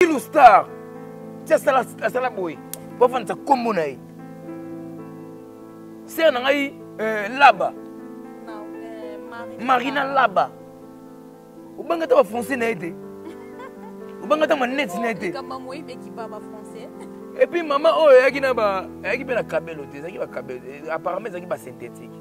Ilu star ti asala asala boye po afandisa nkombo na ye sere na ngai euh, laba euh, marina laba obanga ata bafrançais na ye te obanga ata maneti na ye te epuis mama oyo ayaki na ba ayaki mpe na kabelo te ezalaki bakabelo apparemment ezalaki basynthétique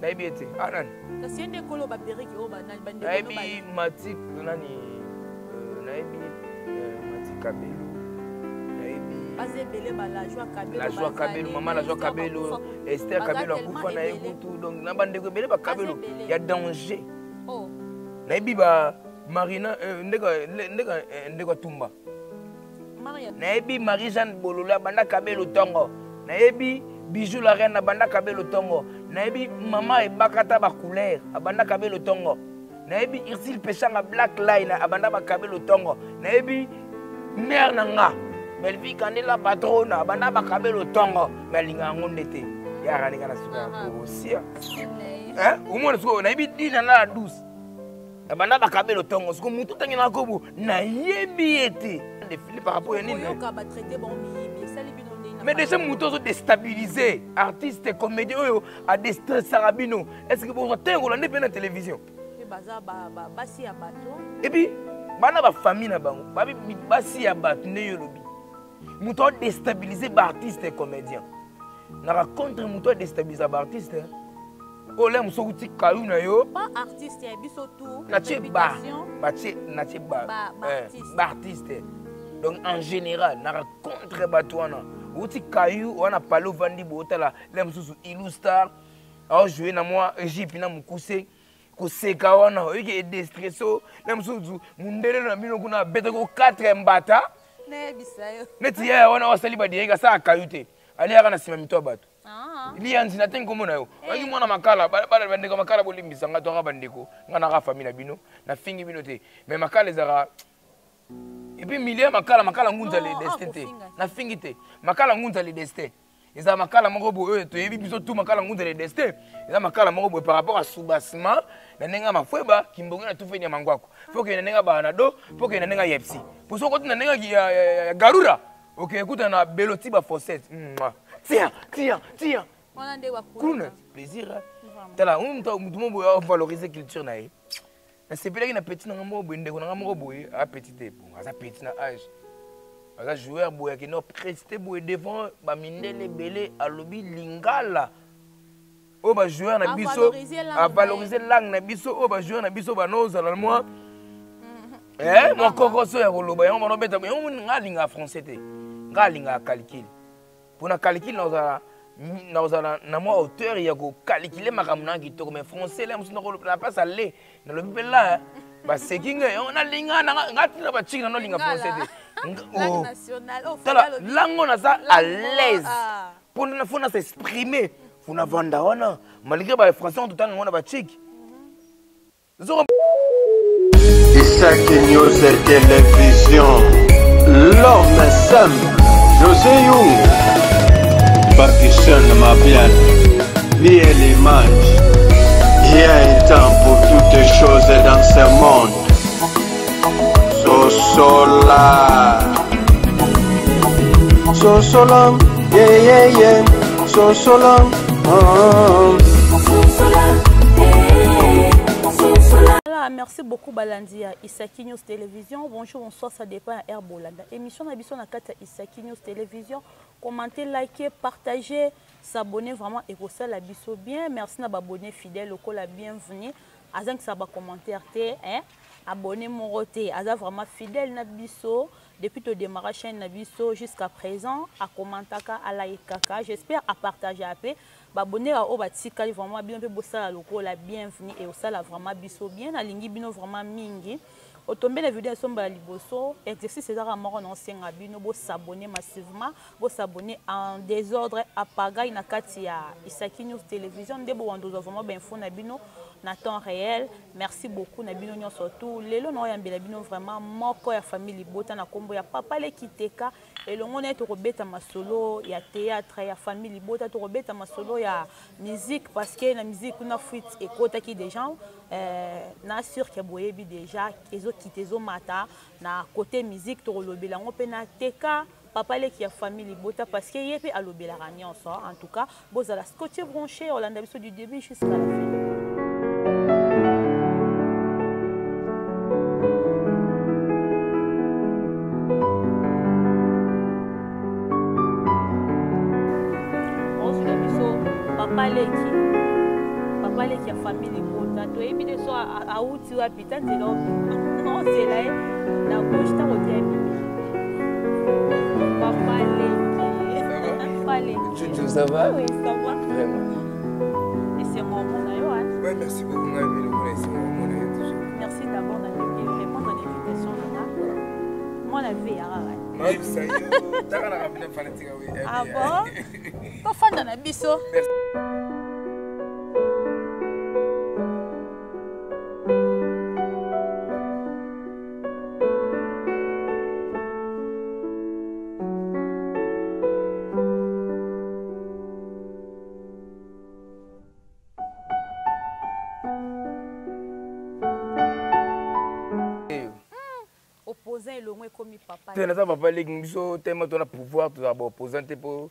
nayebi ye te ah nani kasi ye nde ekolo baperike oyo banani bandeko nayebi mati nani euh, nayebi euh, mati kabelo nayebi baza ebele balajoi kabelo lajoi kabelo mama lajoi kabelo ester kabelo akufa na ye kutu donc na bandeko ebele bakabelo ya danger oh. nayebi ba marina euh, ndeko ndeko atumba nayebi marie jeanne bololo abanda kabelo ntongo nayebi bijou la reine abanda kabelo ntongo nayebi mama ebakata bacouleur abanda kabelo ntongo nayebi ursile peshanga black line abanda bakabelo ntongo nayebi mare na nga belvi kandela patrona abanda bakabelo ntongo me alinga yango nde te yaka ndenge na suka ya kosia omona sikoyo nayebi dina na la douce abanda bakabelo ntongo siko motu otangi na kobo nayebi ye te defile par rapport ya nini mais déjà motu ozo déstabiliser artiste comédien oyo adestressaka bino est ce que bozwa ntango kolanda mpe na télévision et puis bana bafamille na bango babi basi ya bato nde yo olobi moto adestabilise baartiste comédien naka contre moto adestabilisa baartiste oyo mosu okuti kayu na yo natie ba batie natie ba baartiste donc en général naka contre bato wana outi kayu wana pale ovandi boye otala le mosusu ilu star aojoue na mwa egypte na mokuse koseka wana oyoki edestreso na mosusu mundele na bino kuna abetaki 4 mbata neti yaya wana asali badirect asala kayu te aliyaka na nsima mito ya bato ah. liyanzi na te nkombo na yo eh. oyaki mwana makala bandeko makala bolimbisa nga toaka bandeko nga naka famille na bino nafingi bino te mais makala ezalaka epuis milieu ya makala makala ngunza le destin te nafingi te makala ngunza le destin eza makala moko boye oyo toyebi biso tu makala ngunza le destin eza makala moko boye par rapport à soubassement na ndenge ya mafweba kimbonge na tufeni ya mangwako fo okende na ndenge ya banado fo okende na ndenge ya yepsi po soki okoti na ndenge ya garura okende kuta na beloti ba fossette tia tia tia kuna plaisir tala mutu moko boye avaloriser culture na ye nasepelaki na petit na nga moko boye ndeko na nga moko boye a petit te bon aza petit na age aza joueur boye akende preste boye devant bamindele ebele alobi lingala oyo bajoueur na biso avalorize langue na biso oyo bajoueur na biso banozala mwa mhm. eh, mwa kokoso ya koloba yango banobeta yango nga alingaka français te nga alingaka calcul mpo na calcul nakozala nakozala na mwa hauteur ya kokalikile makambo na kitoko mais français la mosusu na place ale nalobi mpe la baseki ngai yango nalinga nga tina baciki na nolinga français te oh. oh, tala lango naza à l'aise ah. mpo fo na s'exprimer fo navanda wana malgré ba français wana totanga yango na baciki Isaac News Télévision, l'homme simple, José Young, Pakistan Mabian, Miel Image. Il y a un temps pour toutes choses dans ce monde. Sosola. Sosola, yeah, yeah, yeah. Sosola, oh. Sosola. Voilà, merci beaucoup Balandi ya Isaki News Télévision. Bonjour, bonsoir, ça dépend ya Air Bolanda. Émission na biso na kati ya Isaki News Télévision. Commentez, likez, partagez, s'abonner vraiment et la biso bien. Merci na abonné fidèle la bienvenue. Azangisa ba commentaire te, hein? Abonné moko te, aza vraiment fidèle na biso depuis to démarra chaîne na biso jusqu'à présent, a commentaka, a likaka, j'espère a partager pe. Ba abonné oyo batikali vraiment bino mpe bosala lokola bienvenue et osala vraiment biso bien nalingi bino vraiment mingi otombe na video ya somba ya liboso exercice ezaka moko na osenga bino bosabonne massivement bosabonne en désordre à pagaille na kati ya Isaki News Télévision nde bowanda ozwa vraiment bainfo na bino. Na temps réel. Merci beaucoup na bino nyonso tout. Lelo na oyambela bino vraiment moko ya famille libota na kombo ya papa leki Teka. Elongo na ye tokobeta masolo ya théâtre ya famille libota, tokobeta masolo ya musique parce que na musique kuna fuite ekotaki déjà. Na sûr que boyebi déjà ezokita ezomata na côté musique, tokolobela yango mpe na Teka papa leki ya famille libota parce que ye mpe alobelaka nyonso. En tout cas bozala scotché branché, olanda biso du début jusqu'à la fin. Ozwila biso papa leki, papa leki ya famille libota, toyebi te so awuti wapi, ta nzela ozela ye na gauche ntango te abimi. Papa leki, papa leki. Chuchu, ça va? Oui, ça va. Vraiment. Et c'est mon mot, hein? Ouais, merci beaucoup, Ngaï, c'est mon mot, toujours. Merci d'abord d'avoir répondre à l'invitation, Nana. Voilà. Moi, la vie, hein, ouais. Oui, ça y est. T'as la rapide fanatique, oui. Ah bon? Toi, fan de biso. Merci. Te naza papa leki biso tema tona pouvoir, tozala baopposant te, mpo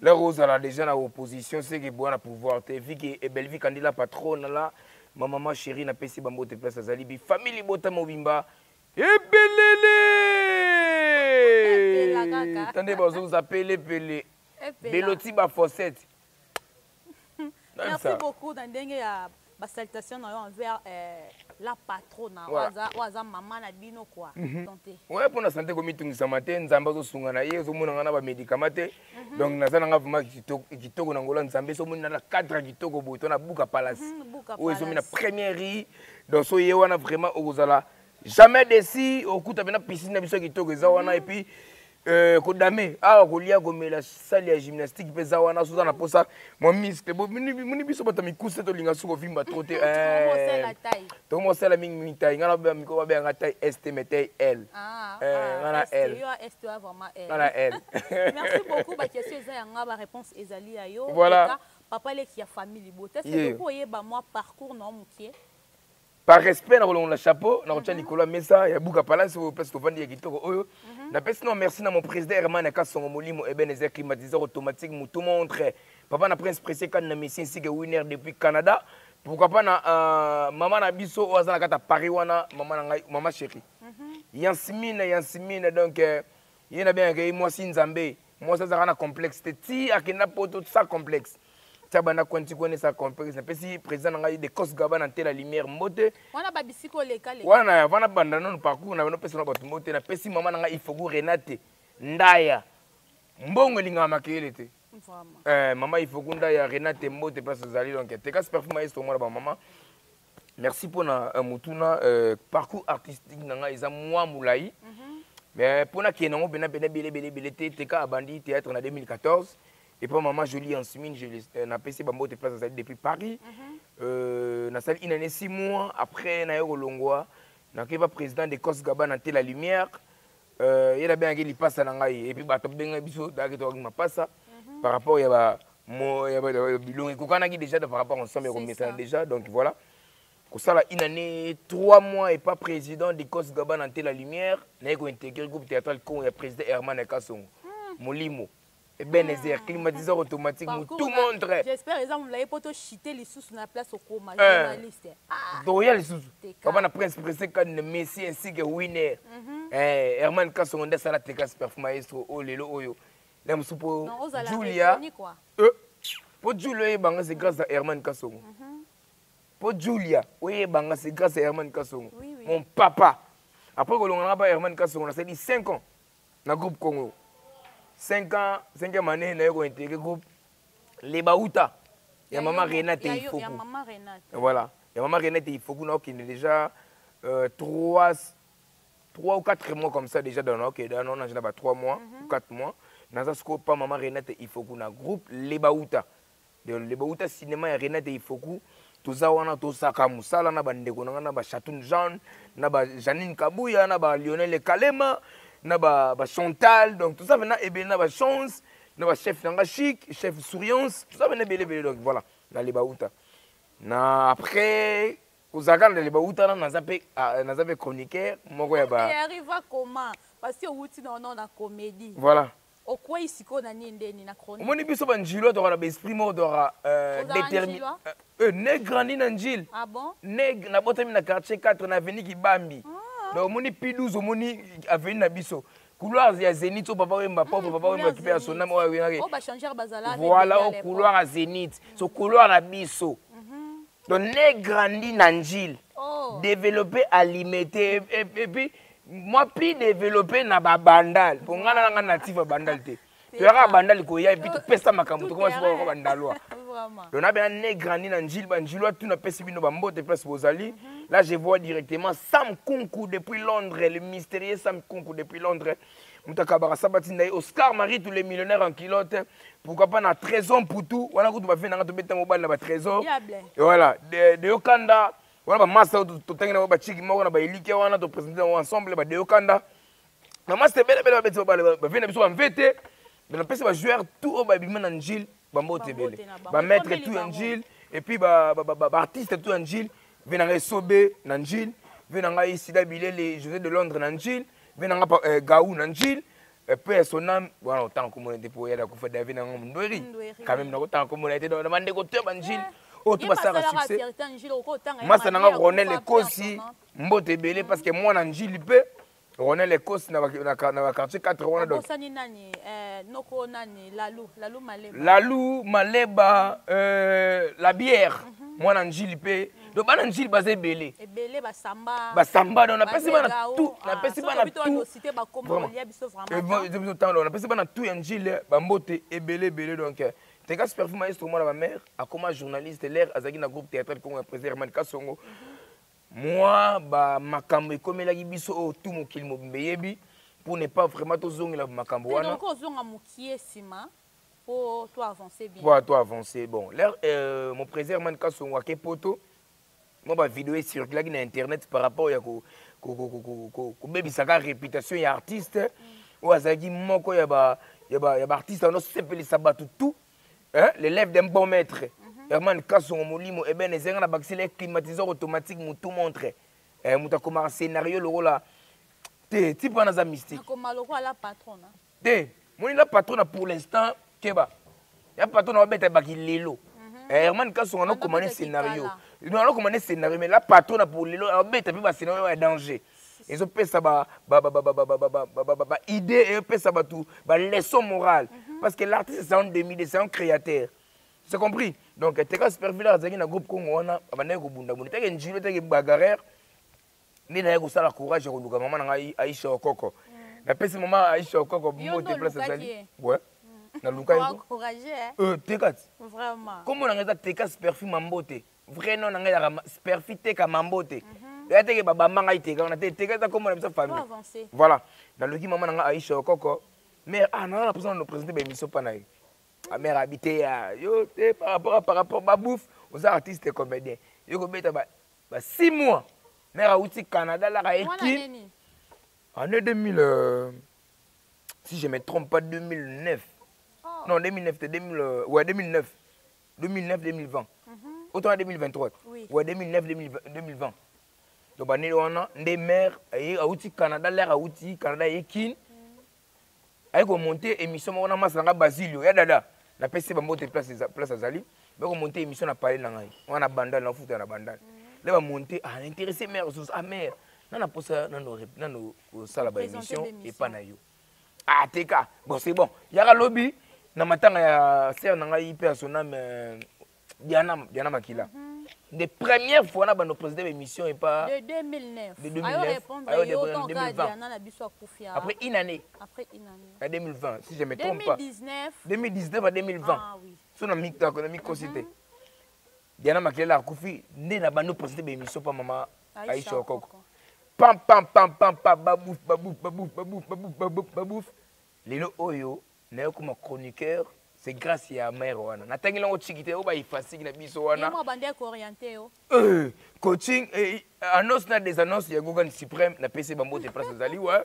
lere ozala déjà na opposition seke boya na pouvoir te. Vi ke Ebelvi Kandila patronne la ma maman chérie, napesi bango te place azali bi famille libota mobimba ebelele tande bazoza pelepele beloti bafossette. Merci beaucoup na ndenge ya basalutation na yo envers la patronne. Voilà. Oyo aza mama na bino quoi. Santé. Ouais, mpona santé komitungisama te, Nzambe azosunga na ye, ozomona nga na bamédicament te. Donc naza nanga vraiment kitoko na ngolo ya Nzambe. So omoni na cadre ya kitoko boye to na Buka Palace. Buka oyo ezomi na Palace. première riz. Donc so ye wana vraiment okozala jamais déçu, okuta mpe na piscine na biso ya kitoko eza wana. Et puis kodame awa kolia komela, salle ya gymnastique mpe eza wana. Soza na posa mwa muscle, moni biso bato ya mikuse tolinga soki ovimba trop te. Tokomosala taille. Tokomosala mingimingi taille. Ngai na mikolo babengaka taille ST, mais taille L. Ah, Ngai na ST, L. Yo, ST, oyo vraiment L. Ngai na L. Merci beaucoup. Ba question eza ya nga, ba réponse ezali ya yo. Voilà. Eka, papa leki ya famille libota. Est-ce que Yeah. tokoki oyeba mwa parcours na yo mokie? Par respect na kolongola chapeau na kotia likolo ya mesa ya Buka Palace oyo place tovandi ya kitoko oyo. Napesi no merci na mon président Herman Kasongo Molimo Ebenezer, climatiseur automatique, moto montre papa na Prince Pressé kan na Messi ainsi que Winner depuis Canada. Pourquoi pas na mama na biso oyo aza na kati ya Paris wana, mama na ngai, mama chérie. Yansmine, Yansmine, donc ye na bengaka ye mwasi Nzambe, mwasi azalaka na complexe te, ti akenda poto sans complexe. Tia banda kwanti kone sa complexe. Napesi président na ngai de Kos Gaba na Ntela Lumière mbote. Wana ba bisiko leka leka. Wana wana banda non parcours na bino pesa na bato mbote. Napesi mama na ngai Ifoku Renate Ndaya. Mbongo elingaka makeyele te. Vraiment. Mama Ifoku Ndaya Renate mbote place ozali. Donc Teka Perfume maestro mwana ba mama. Merci pour na mutuna, parcours artistique na ngai eza mwa molai. Mais pour na kenango bena bena bele bele bele te, Teka abandi théâtre na 2014. Et puis maman Jolie Ansmine, je les na PC Bambo te place azali depuis Paris. Na sali une année 6 mois après na yo longwa, na keba président de Kos Gaba na Tela Lumière. Il a bien li passa na ngai et puis bato benga biso da ke to ma passa par rapport ya ba mo ya ba bilongi kokana ki déjà par rapport ensemble C'est comme ça ça. déjà. Donc voilà. Kosala une année 3 mois et pas président de Kos Gaba na Tela Lumière, na ko intégrer groupe théâtral con ya président Herman Kasongo. Molimo. Ebenezer, climatiseur automatique, Parcours tout na- montre. J'espère que vous l'avez pas chité les sous na place au coma, journaliste. Ah. Doya les sous. Teka. Papa na Prince Pressé kan Messi ainsi que Winner. Herman Kasongo nda sala Teka Perfume maestro o lelo oyo. La musupo Non, ozala Julia. reconnu, quoi. Po Julia banga c'est grâce à Herman Kasongo. Po Julia oye banga c'est grâce à Herman Kasongo. Oui, oui. Mon papa. Après que l'on a pas Herman Kasongo, on a dit 5 ans dans groupe Congo. 5 ans, 5e année, on a intégré groupe Les Baouta. Il y a Il y a maman yo, Renate il y a yo, Ifoku. il y a maman Renate. Voilà. Il y a maman Renate Ifoku, on a déjà 3 ou 4 mois comme ça déjà dans ok, dans on a 3 mois ou 4 mois. Dans ce scope, pas maman Renate Ifoku dans groupe Les Baouta. De Les Baouta cinéma et Renate Ifoku. Toza wana tosaka mosala na bandeko na ngai, na bachatun Jean, na bajanine Kabuya, na balionel Kalema, na bachantal. Donc toza mpena ebele, na bachance, na bachef na nga chic, chef Souriance, toza mpena ebele ebele. Donc voilà, na Lebauta. Na après kozalaka na Lebauta na naza mpe, ah, naza mpe chroniqueur moko ya ba Et arriva comment? Parce que outi na na comédie. Voilà. Okwei sikoyo na nini ndeni na chronique? Omoni biso banjilo toka na baesprit moko toka Ozala déterminé. Njilwa? Ne grandi na Njil. Ah bon? Ne nabotami na quartier 4 na avenue Kibambi. Donc omoni P12, omoni avenue na biso. Couloir ya Zénith, oyo papa Wemba, pauvre papa Wemba, Couloir qui perd son Zénith. âme, oyo awengaki. Oyo ba changeur bazala avec Voilà, Bébé à au l'époque. couloir ya Zénith. So couloir na biso. Donc ne grandi na Njil. Oh. Développé à limité et puis moi plus développé na ba Bandal. Pour nga na nga natif ya Bandal te. Toyaka Bandal koya et puis topesa makambo, tokoma sikoyo kaka bandalwa. Vraiment. Donc na bena ne grandi na Njil, ba Njilwa tout na pesi bino ba mbote place bozali. Là je vois directement Sam Kunku depuis Londres, le mystérieux Sam Kunku depuis Londres. Mutaka barasa bati na ye, Oscar Marie, tous les millionnaires en culotte. Pourquoi pas na Trésor Poutou, wana kutu ba fe na nga tobeta mobali na ba Trésor. Diable. Et voilà, de Yokanda, wana ba massa to totangi na ba chiki moko na ba elike wana to présenter ensemble ba de Yokanda. Na massa bele bele ba beti ba ba fe na biso ba mvete. Mais na pesi ba joueur tout oyo ba bima na Njil, ba mbote Ba bele. mbote na bango. Ba maître Ekomeli tout ya bango. Njil, et puis ba artiste tout ya Njil, ve na ngai Sobe na Njil, ve na ngai Sida Bilele, José de Londres na Njil, ve na ngai Gaou na Njil, et puis son âme, voilà, autant comme on était pour y aller à Koufa David na ngai Ndweri. Ndweri. Quand même, na autant comme on était dans la bande de côté ba Njil. Eh. Oyo tout Ye basala basalaka succès. fierté Njil, oko otanga ye Masa na ngai mabe ya Ronel Koufa Ekosi, personne, hein. mbote ebele, parce que moi na Njil pe Ronel Ekosi na ba quartier 4 wana, donc. Obosani nani, noko nani, Lalou, Lalou Maleba. Lalou Maleba, la bière. Moi na Njil pe. Donc bana Njil baza ebele. Ebele basamba. Basamba, donc, napesi bana Basegao. tout, Ah, napesi soki bana obi to tout. wana cité ba kombo Vraiment. lia biso vraiment. Et bon, biso temps, donc, napesi bana tout ya Njil, ba mbote ebele ebele, donc, Teka Super Maestro, moi, ma mère, a comme journaliste, l'air, azaki na groupe théâtral Congo, président Herman Kasongo. Moi, ba makambo ekomelaki biso oyo tout mokili mobimba eyebi, pour ne pas vraiment tozongela makambo Te, wana. donc, ozonga mokie nsima po to avancer bien. Pour to avancer. Bon, l'air, mon président Herman Kasongo ake poto, moi ba vidéo e circulaki na internet par rapport ya kobebisaka réputation ya artiste. Oyo azalaki moko ya ba, ya ba, ya ba artiste wana osepelisa bato tout, hein, l'élève d'un bon maître. Herman Kasongo molimo, eh ben, ezenga na bakisi le climatiseur automatique, mutu montre. Eh, mutu akomaka scénario lokola te, type wana aza mystique. Akoma lokola la patronne, hein. Te, moni la patronne pour l'instant, keba. Ya patronne abeta baki lelo. Eh, Herman Kasongo Wana ano komane beta scénario. kikala. Non, ano komane scénario, mais la patronne pour lelo abeta pe ba scénario ya danger. Ezopesa ba, ba, ba, ba, ba, ba, ba, ba, ba, ba, ba, ba, ba idée, ezopesa bato, ba leçon morale. Parce que l'artiste, c'est un demi, c'est un créateur. C'est compris? Donc, Teka Super Village, azalaki na groupe Congo wana, abandaki kobunda bunda. Teke Njilo, teke bagarre, nde naye kosala courage ya koluka mama na ngai Aisha Okoko. Napesi mama Aisha Okoko Yo mbote nde place olukaki azali. ye. Ouais. Naluka ye. Encouragé, hein? Teka ti. Vraiment. Kombo na ngai eza Teka Superfi Mambote. Vrai nom na ngai ezalaka Superfi Teka Mambote. Ya teke ba bamba ngai Teka wana te, Teka eza kombo na biso famille. Faut avancer. Voilà. Naluki mama na ngai Aisha Okoko. Mais, ah, na na na présenter ba émission pa na ye. Ma mère habité ya yo te par rapport à, par rapport ba bouffe aux artistes et comédiens. Yo ko beta ba 6 mois. Mère auti Canada la ka Mwana eki. nini? Année 2000, si je me trompe pas, 2009. Oh. Non, 2009, c'était 2000, ouais, 2009. 2009, 2020. Autant en 2023. Oui. Ouais, 2009, 2020. Donc, bah, né, on a, né mère, aye, auti Canada, l'air auti Canada, eki. Aye, ko monter émission, on a masse, na Basilio, ya dada. Na pesi ba mbote place, place azali. Ba ko monter émission na parler na ngai. On a bandal, na futa na bandal. Là ba monter, ah, intéressé mère, ah, mère. Na na posa, na no rep-, na no kosala ba Présenter émission des et pas missions. na yo. Ah, teka. Bon, c'est bon. Yaka lobby na matanga ya sœur na ngai pe son âme, Diana, Diana Makila. Des premières fois na ba no président émission et pas De 2009. De 2009. Ayo répondre, Ayo yo, répondre, tant qu'à 2020. Diana na biso akufia. Après une année. Après une année. En 2020, si je me trompe pas. 2019. 2019 à 2020. Ah oui. So na mi ta na mi kosite. Diana Makila akufi nde na bando président émission pa mama Aisha Aisha Okoko. Okoko. Pam pam pam pam pam babouf babouf babouf babouf babouf babouf babouf. Lelo oyo na yo comme chroniqueur C'est grâce ya mère wana. Natangeli yango chiki te, oyo baifasiki na biso wana. Ye bande kooriente yo. Coaching, annonce na des annonces ya Gogan Suprême, napesi bango te place ozali wa.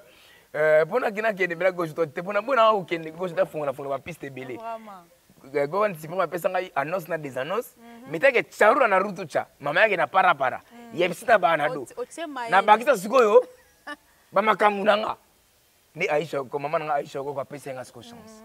Mpona kina kende bela gauche droite te, mpona bona kokende gauche tafungola fungola bapiste ebele. Gogan Suprême apesa ngai annonce na des annonces. Mais take charura na rutu cha, mama yake na para para. Yebisi na bana do. Nabakisa sikoyo bamakambo na nga. Nde Aisha, ko mama na nga Aisha ko apesa nga siko chance.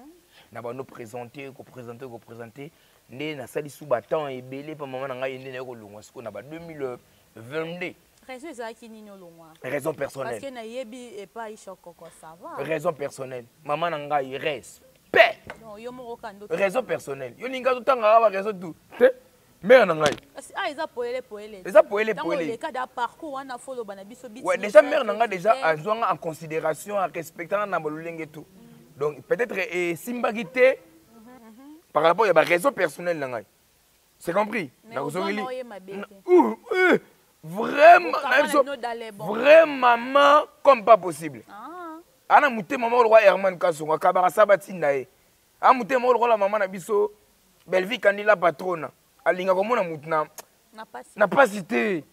Na bando présenter, ko présenter, ko présenter, nde nasali su ba temps ebele pa mama na ngai nde naye kolongwa siko na ba 2022. Raison ezalaki nini olongwa? Raison personnelle. Parce que nayebi epa Aisha Koko, ça va. Raison personnelle. Mama na ngai respect. Non, yo moko kando. Raison personnelle. Yo ninga totanga ba raison tout. Te? Mère na ngai. Kasi ah eza poele poele. Eza poele Tango poele. oleka da parcours wana folo bana biso biti. Ouais, déjà mère na ngai déjà azwanga en considération, en respectant na bololenge tout. Donc peut-être et simbaki te par rapport ya ba raison personnelle na ngai. C'est compris? Mais Na kozongeli. ozwa na oyema bete. Ouh, vraiment, Okama na na biso, bino dans les bons. vrai maman comme pas possible. Ah. Ana mutema moko lokola Herman Kasongo, akabaka sa batinda ye. Ana mutema moko lokola mama na biso Bellevue Kandila patrona. Alinga komona mutu na Na pasi. na pasi te.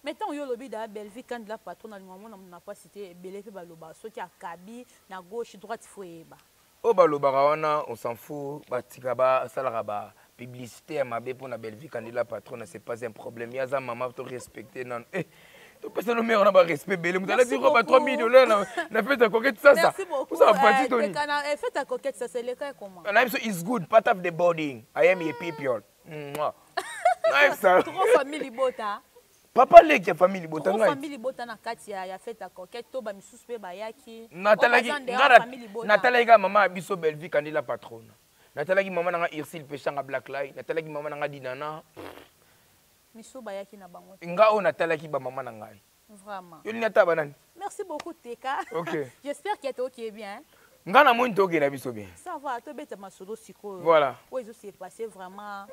Mais tant yo lobi da Bellevue Kandila patrona alinga komona mutu na pasi te, ebele pe baloba soki akabi na gauche droite faut yeba. Oyo balobaka wana on s'en fout, batika ba salaka ba publicité ya mabe mpona Bellevue Kandila patrona, c'est pas un problème. Yaza mama to respecter nanu. Eh, to pesa no mère na ba respect belé. Mutu alati Merci roba beaucoup. 3000 $ na fête ya coquette sasa. Merci beaucoup. Oza parti Tony. Tekana, fête ya coquette sasa, le cas comment? Na biso is good, part of the boarding. I am a people. Mwah. Na ça. Trop famille libota. Papa leki ya famille libota Trop ngai. famille libota na kati ya fête ya coquette to ba misusu pe bayaki. Natalaki, Oyo baza nga ndera famille libota. natalaki kaka mama ya biso Bellevue Kandila patrona. Natalaki mama na nga Ursule Peshanga Black Light, natalaki mama na nga Dinana. Misu bayaki na bango. Nga oyo natalaki ba mama na ngai. Vraiment. Yo linga ta banani. Merci beaucoup Teka. OK. J'espère que tu es bien. Nga na moni toke na biso bien. Ça va, to beta masolo sikoyo. Voilà. Oyo ezo se passer vraiment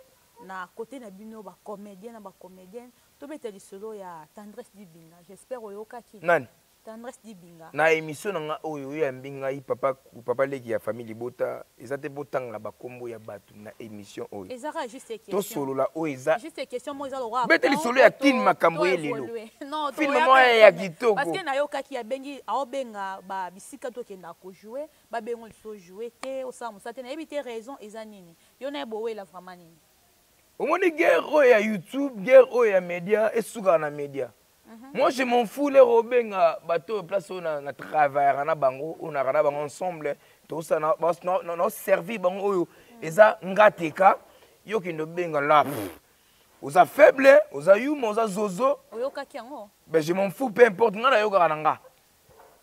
na côté na bino ba comédien na ba comédienne. To beta lisolo ya Tendresse Dibinga. J'espère oyokaki. Nani? Tendresse Dibinga. Na émission na nga oyo ya mbinga yi papa, papa leki ya famille libota, eza te botanga ba kombo ya batu na émission oyo. Ezaka juste question. To solo la oyo eza. Juste question moi eza lokola Bete pont, lisolo ya to kin makambo to ye lelo. évoluer. Non, to Film ya moko pe ya te. kitoko. Parce que na yokaki ya bengi aobenga ba bisika to kenda ko jouer, ba bengo liso jouer te, osala mosala te. Nayebi te raison eza nini. Yo na bowela vraiment nini. Omoni guerre oyo ya YouTube, guerre oyo ya média, esuka na média. Moi je m'en fous les robenga bateau place on na travailler na bango, on a na bango ensemble, tout ça na na na servi bango oyo eza ngateka yo kendo benga là. Oza faible, oza yuma, oza zozo. Oyokaki yango? Ben je m'en fous, peu importe nga na yoka na nga.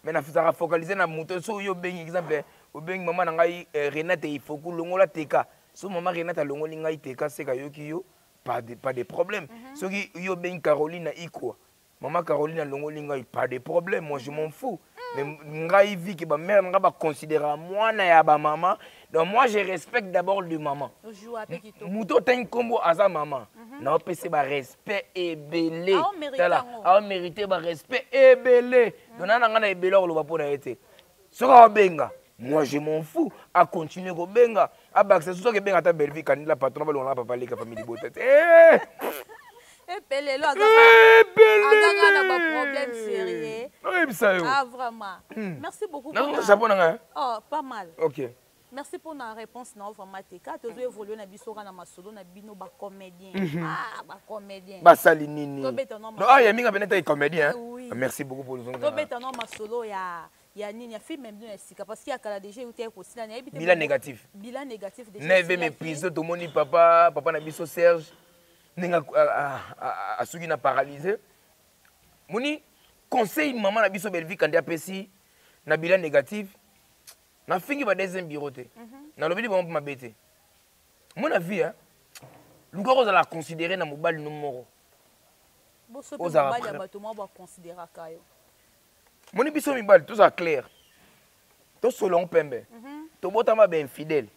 Mais na fizaka focaliser na moto so yo bengi exemple, obengi mama na ngai Renate Ifoku longola teka. So mama Renate alongoli ngai teka seka yoki yo pas de problème. Soki yo bengi Caroline na Ikwa. Maman Caroline alongoli ngai pas de problème, moi je m'en fous. Mais ngai vi que ba mère nga ba considérer moi na ya ba maman. Donc moi je respecte d'abord le maman. Joue avec Kitoko. Muto ten kombo aza maman. Na opese ba respect ebele. Ah, on mérite Tala, yango. ah, on mérite ba respect ebele. Donc na nga na ebele ko loba pona ete. Soka benga, moi je m'en fous à continuer ko benga. A bakisa soki benga ta Bellevue Kandila patron ba longa papa leka famille bota. Eh! Epelelo Eh, Belele! azanga na ba problème sérieux. Oyebisa yo. Ah vraiment. Merci beaucoup Na pour la chapeau na nga, hein? Oh, pas mal. OK. Merci pour la réponse na vraiment Teka. Tozo évoluer na biso na masolo na bino ba comédien. Ah ba comédien. Ba sali nini? Tobeta no Non, ah ya minga beneta comédien, hein? Oui. Ah, merci beaucoup pour nous. Tobeta no masolo ya ya nini ya film même ya sika parce qu'il y a kala déjà uté ko sila na ebite Bilan négatif. Bilan négatif déjà. 9e épisode tomoni papa, papa na biso Serge ninga asuki na paralysé. Moni conseil maman na biso Bellevue Kandi apesi na bilan négatif. Na fingi ba deuxième bureau te. Na lobeli ba ma bete. Mon avis hein. Luka ko la considérer na mobali no moko. Boso pe Ozala mobali ya prêt. bato moko ba considérer ka yo. Moni biso mibali toza clair. To solon pembe. To botama ba infidèle.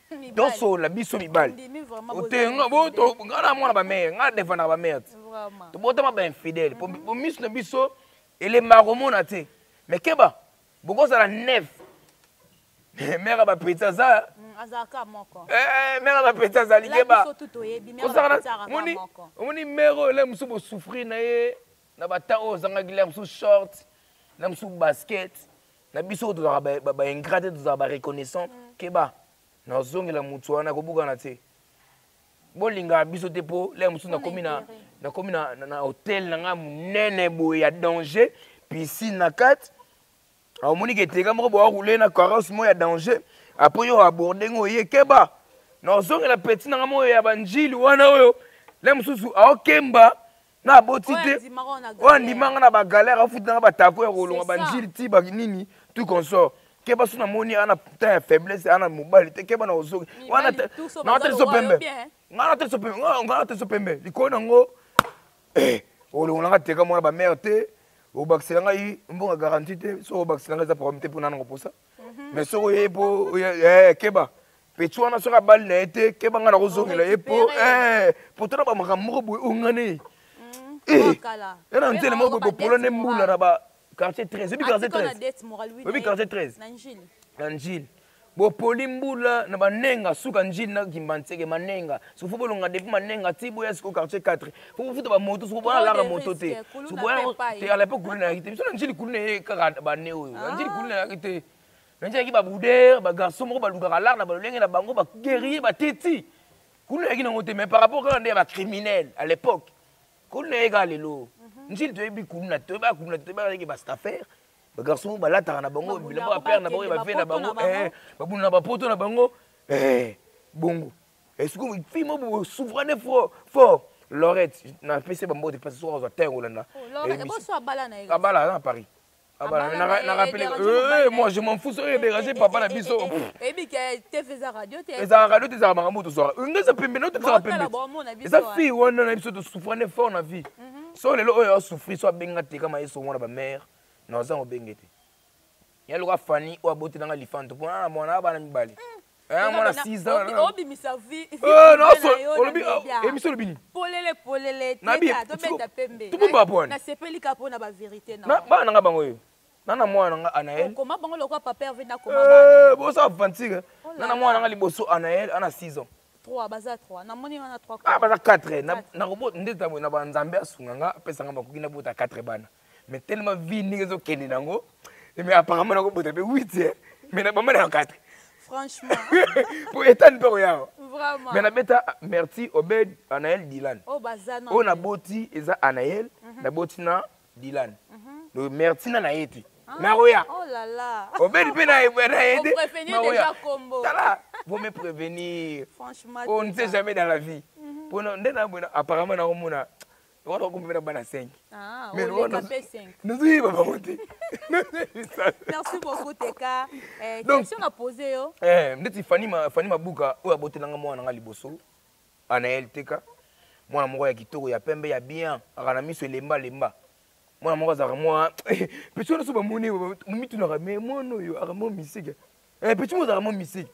Mibali. To sola biso mibali. Ndimi vraiment Ote bozala nga bo to infidèle. nga na mwana ba mère, nga défendre ba mère. Vraiment. To botama ba infidèle. Po po miso na biso ele maromona te. Mais keba bokozala neuf. Mère ba petit aza. Azalaka moko. Eh, mère ba petit azali keba. Omoni omoni mère oyo le mosusu bosouffrir na ye na batemps oyo ozangaki le mosusu short na mosusu basket na biso oyo tozalaka baingrat te, tozalaka bareconnaissant. Keba, nazongela motu wana kobukana te. Bolingaka biso te mpo le mosusu nakomi na nakomi na, na, na hotel na ngai monene boye ya danger, piscine na kati. Omoni ke teka moko boa roule na carrosse moko ya danger, apres yo aborde ngo oye. Keba, nazongela petit na ngai moko ya banjili wana oyo le mosusu aokemba na aboti te, oyo andimanga na bagalere, afuti nanga batako ya kolonga banjili ti banini tout consort. Keba, so namoni ana temps ya faiblesse, ana mobali te, keba na ozongi wana naatelisa pembe, nga natelisa pembe, nga natelisa pembe likolo nango olongolanga teka mwana bamare te, obakisela ngai mbongo garantie te. Soki obakisela ngai eza problème te, mpo nanango posa. Mais soki oye po keba, petit wana soki abali na ye te, keba, ngai nakozongela ye po po tona bamakambo moko boye ongane ye na nzela moko boye bopola nde mbula na ba quartier 13. Oyebi quartier 13? Oyebi quartier 13 na Njili? Bopoli mbula na banenga suka Njili na Kimbanseke manenga. Soki fo bolonga depuis manenga ti boya siko quartier 4, fo bofuta bamoto. Soki boya laka moto te, te à l'époque kuluna yaki te. Biso na Njili kuluna ye kaka bane oyo na Njili kuluna yaki te. Na Njili yaki babuder, bagarçon moko balukaka lar na balolenge na bango, baguerrier bateti. Kuluna yaki nango te, mais par rapport kaka nde ya bacriminel à l'époque, kuluna ye kaka. Lelo Njili toyebi kuluna, toyebaka kuluna te, toyebaka yaki bastaffaire, bagarçon balataka na bango bilamba, bapere na bango, bave na bango, babunda na bapoto na bango bongo. Sikoyo fille moko souveraine fort fort, Lorette, napesi bambote mpasi soki azwa terre kolanda. Abala na Paris, na rappelé, moi je m'en fous soki déranger papa na biso. Ezalaka radio te, ezalaka makambo tozwaka nga eza pembe na tozwaka pembe. Eza fille wana na biso tosouffrane fort na vie. So lelo oyo asouffrir, so abenga te kama ye songo na bamare na oza obenge te. Ya loka Fani oyo abotelanga lifanto mpona na mwana bana mibale, mwana 6 ans. Obimisa vie. Olobi émission, olobi nini? Polele polele, tobeta pembe. Tobomba pwani. Nasepeli ka mpona bavérité. Na bana nanga bango oyo nana mwana nanga Anaël. Koma bango lokwa papa Hervé na koma bana. Bosa aventure. Nana mwana nanga liboso Anaël ana 6 ans. 3, baza 3, namoni wana 3. Ah, baza 4. Nakobo nde na banzambe asunga nga, apesanga makoki nabota 4 bana, mais tellement vie ndenge ezokende nango, mais apparemment nakobota mpe 8, mais na bama na 4. Franchement. Po etani mpe koyawa. Vraiment. Mais nabeta Merti, Obed, Anaël, Dylan. Oyo baza oyo naboti eza Anaël, naboti na Dylan. Donc Merti na ye te, nakoya. Oh là là. Obed mpe na ye te. Prévenir déjà kombo. Tala, vaut mieux prévenir. Franchement. On ne sait jamais dans la vie. Mpona nde na boye apparemment nakomona wana okombi na bana 5. Mais nazoyeba bango te. Merci beaucoup Teka. Question na posé yo. Ndeti Fani Mabuka oyo abotelanga mwana nanga liboso Anaël Teka, mwana moko ya kitoko, ya pembe, ya bien, aka na miso elemba lemba, mwana moko azalaka mwa petit wana. So bamoni mitunaka, mais mwana oyo aka mwa mystique, petit moko azalaka mwa mystique.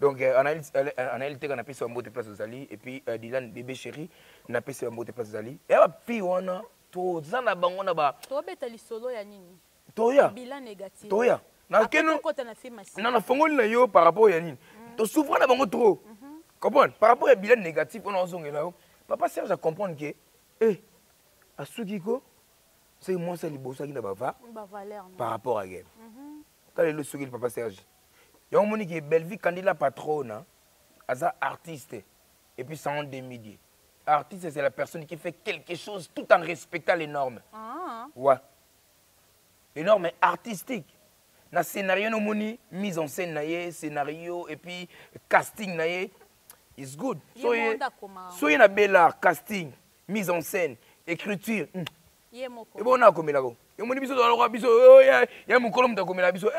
Donc Anaël Teka, napesi bambote place ozali. Et puis Dylan bébé chéri, napesi bambote place ozali. Ya bafille wana toza na bango na ba Tobeta lisolo ya nini? Toya. Bilan négatif. Toya. Nakota na film. Na nafongoli na yo par rapport ya nini tosouffra na bango trop, comprendre, par rapport ya bilan négatif wana ozongela yo. Papa Serge acomprendre ke eh asuki ko soki mwasi ya liboso aki na bava par rapport à game. Tala lelo soki papa Serge yango omoni ke Bellevie Kandila patrona aza artiste et puis sans demi-dieu. Artiste, c'est la personne qui fait quelque chose tout en respectant les normes. Ouais, les normes artistiques na scénario nomoni mise en scène na ye, scénario et puis casting na ye is good. So ye so ye na bela casting, mise en scène, écriture. Ebona akomelako emoni biso tozaloka biso ya mokolo moto akomela biso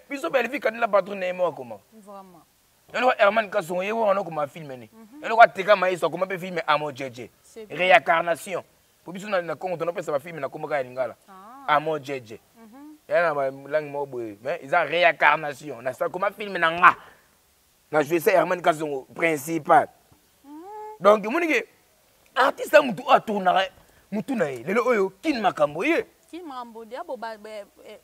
biso Bellevie Kandela patron na ye mo akoma eloko. Herman Kasongo ye wana okoma film ne eloko ateka mayeso akoma mpe film Amo Jeje réincarnation, po biso na Congo tonopesa bafilme na kombo kaka ya lingala. Amo Jeje ya na balangue moko boye, mais eza réincarnation. Nakoma film na nga na joué sa Herman Kasongo principal. Donc omoni ke artiste ya mutu oyo atournaka mutu na ye lelo oyo kini makambo ye. Kin Makambo deja bo ba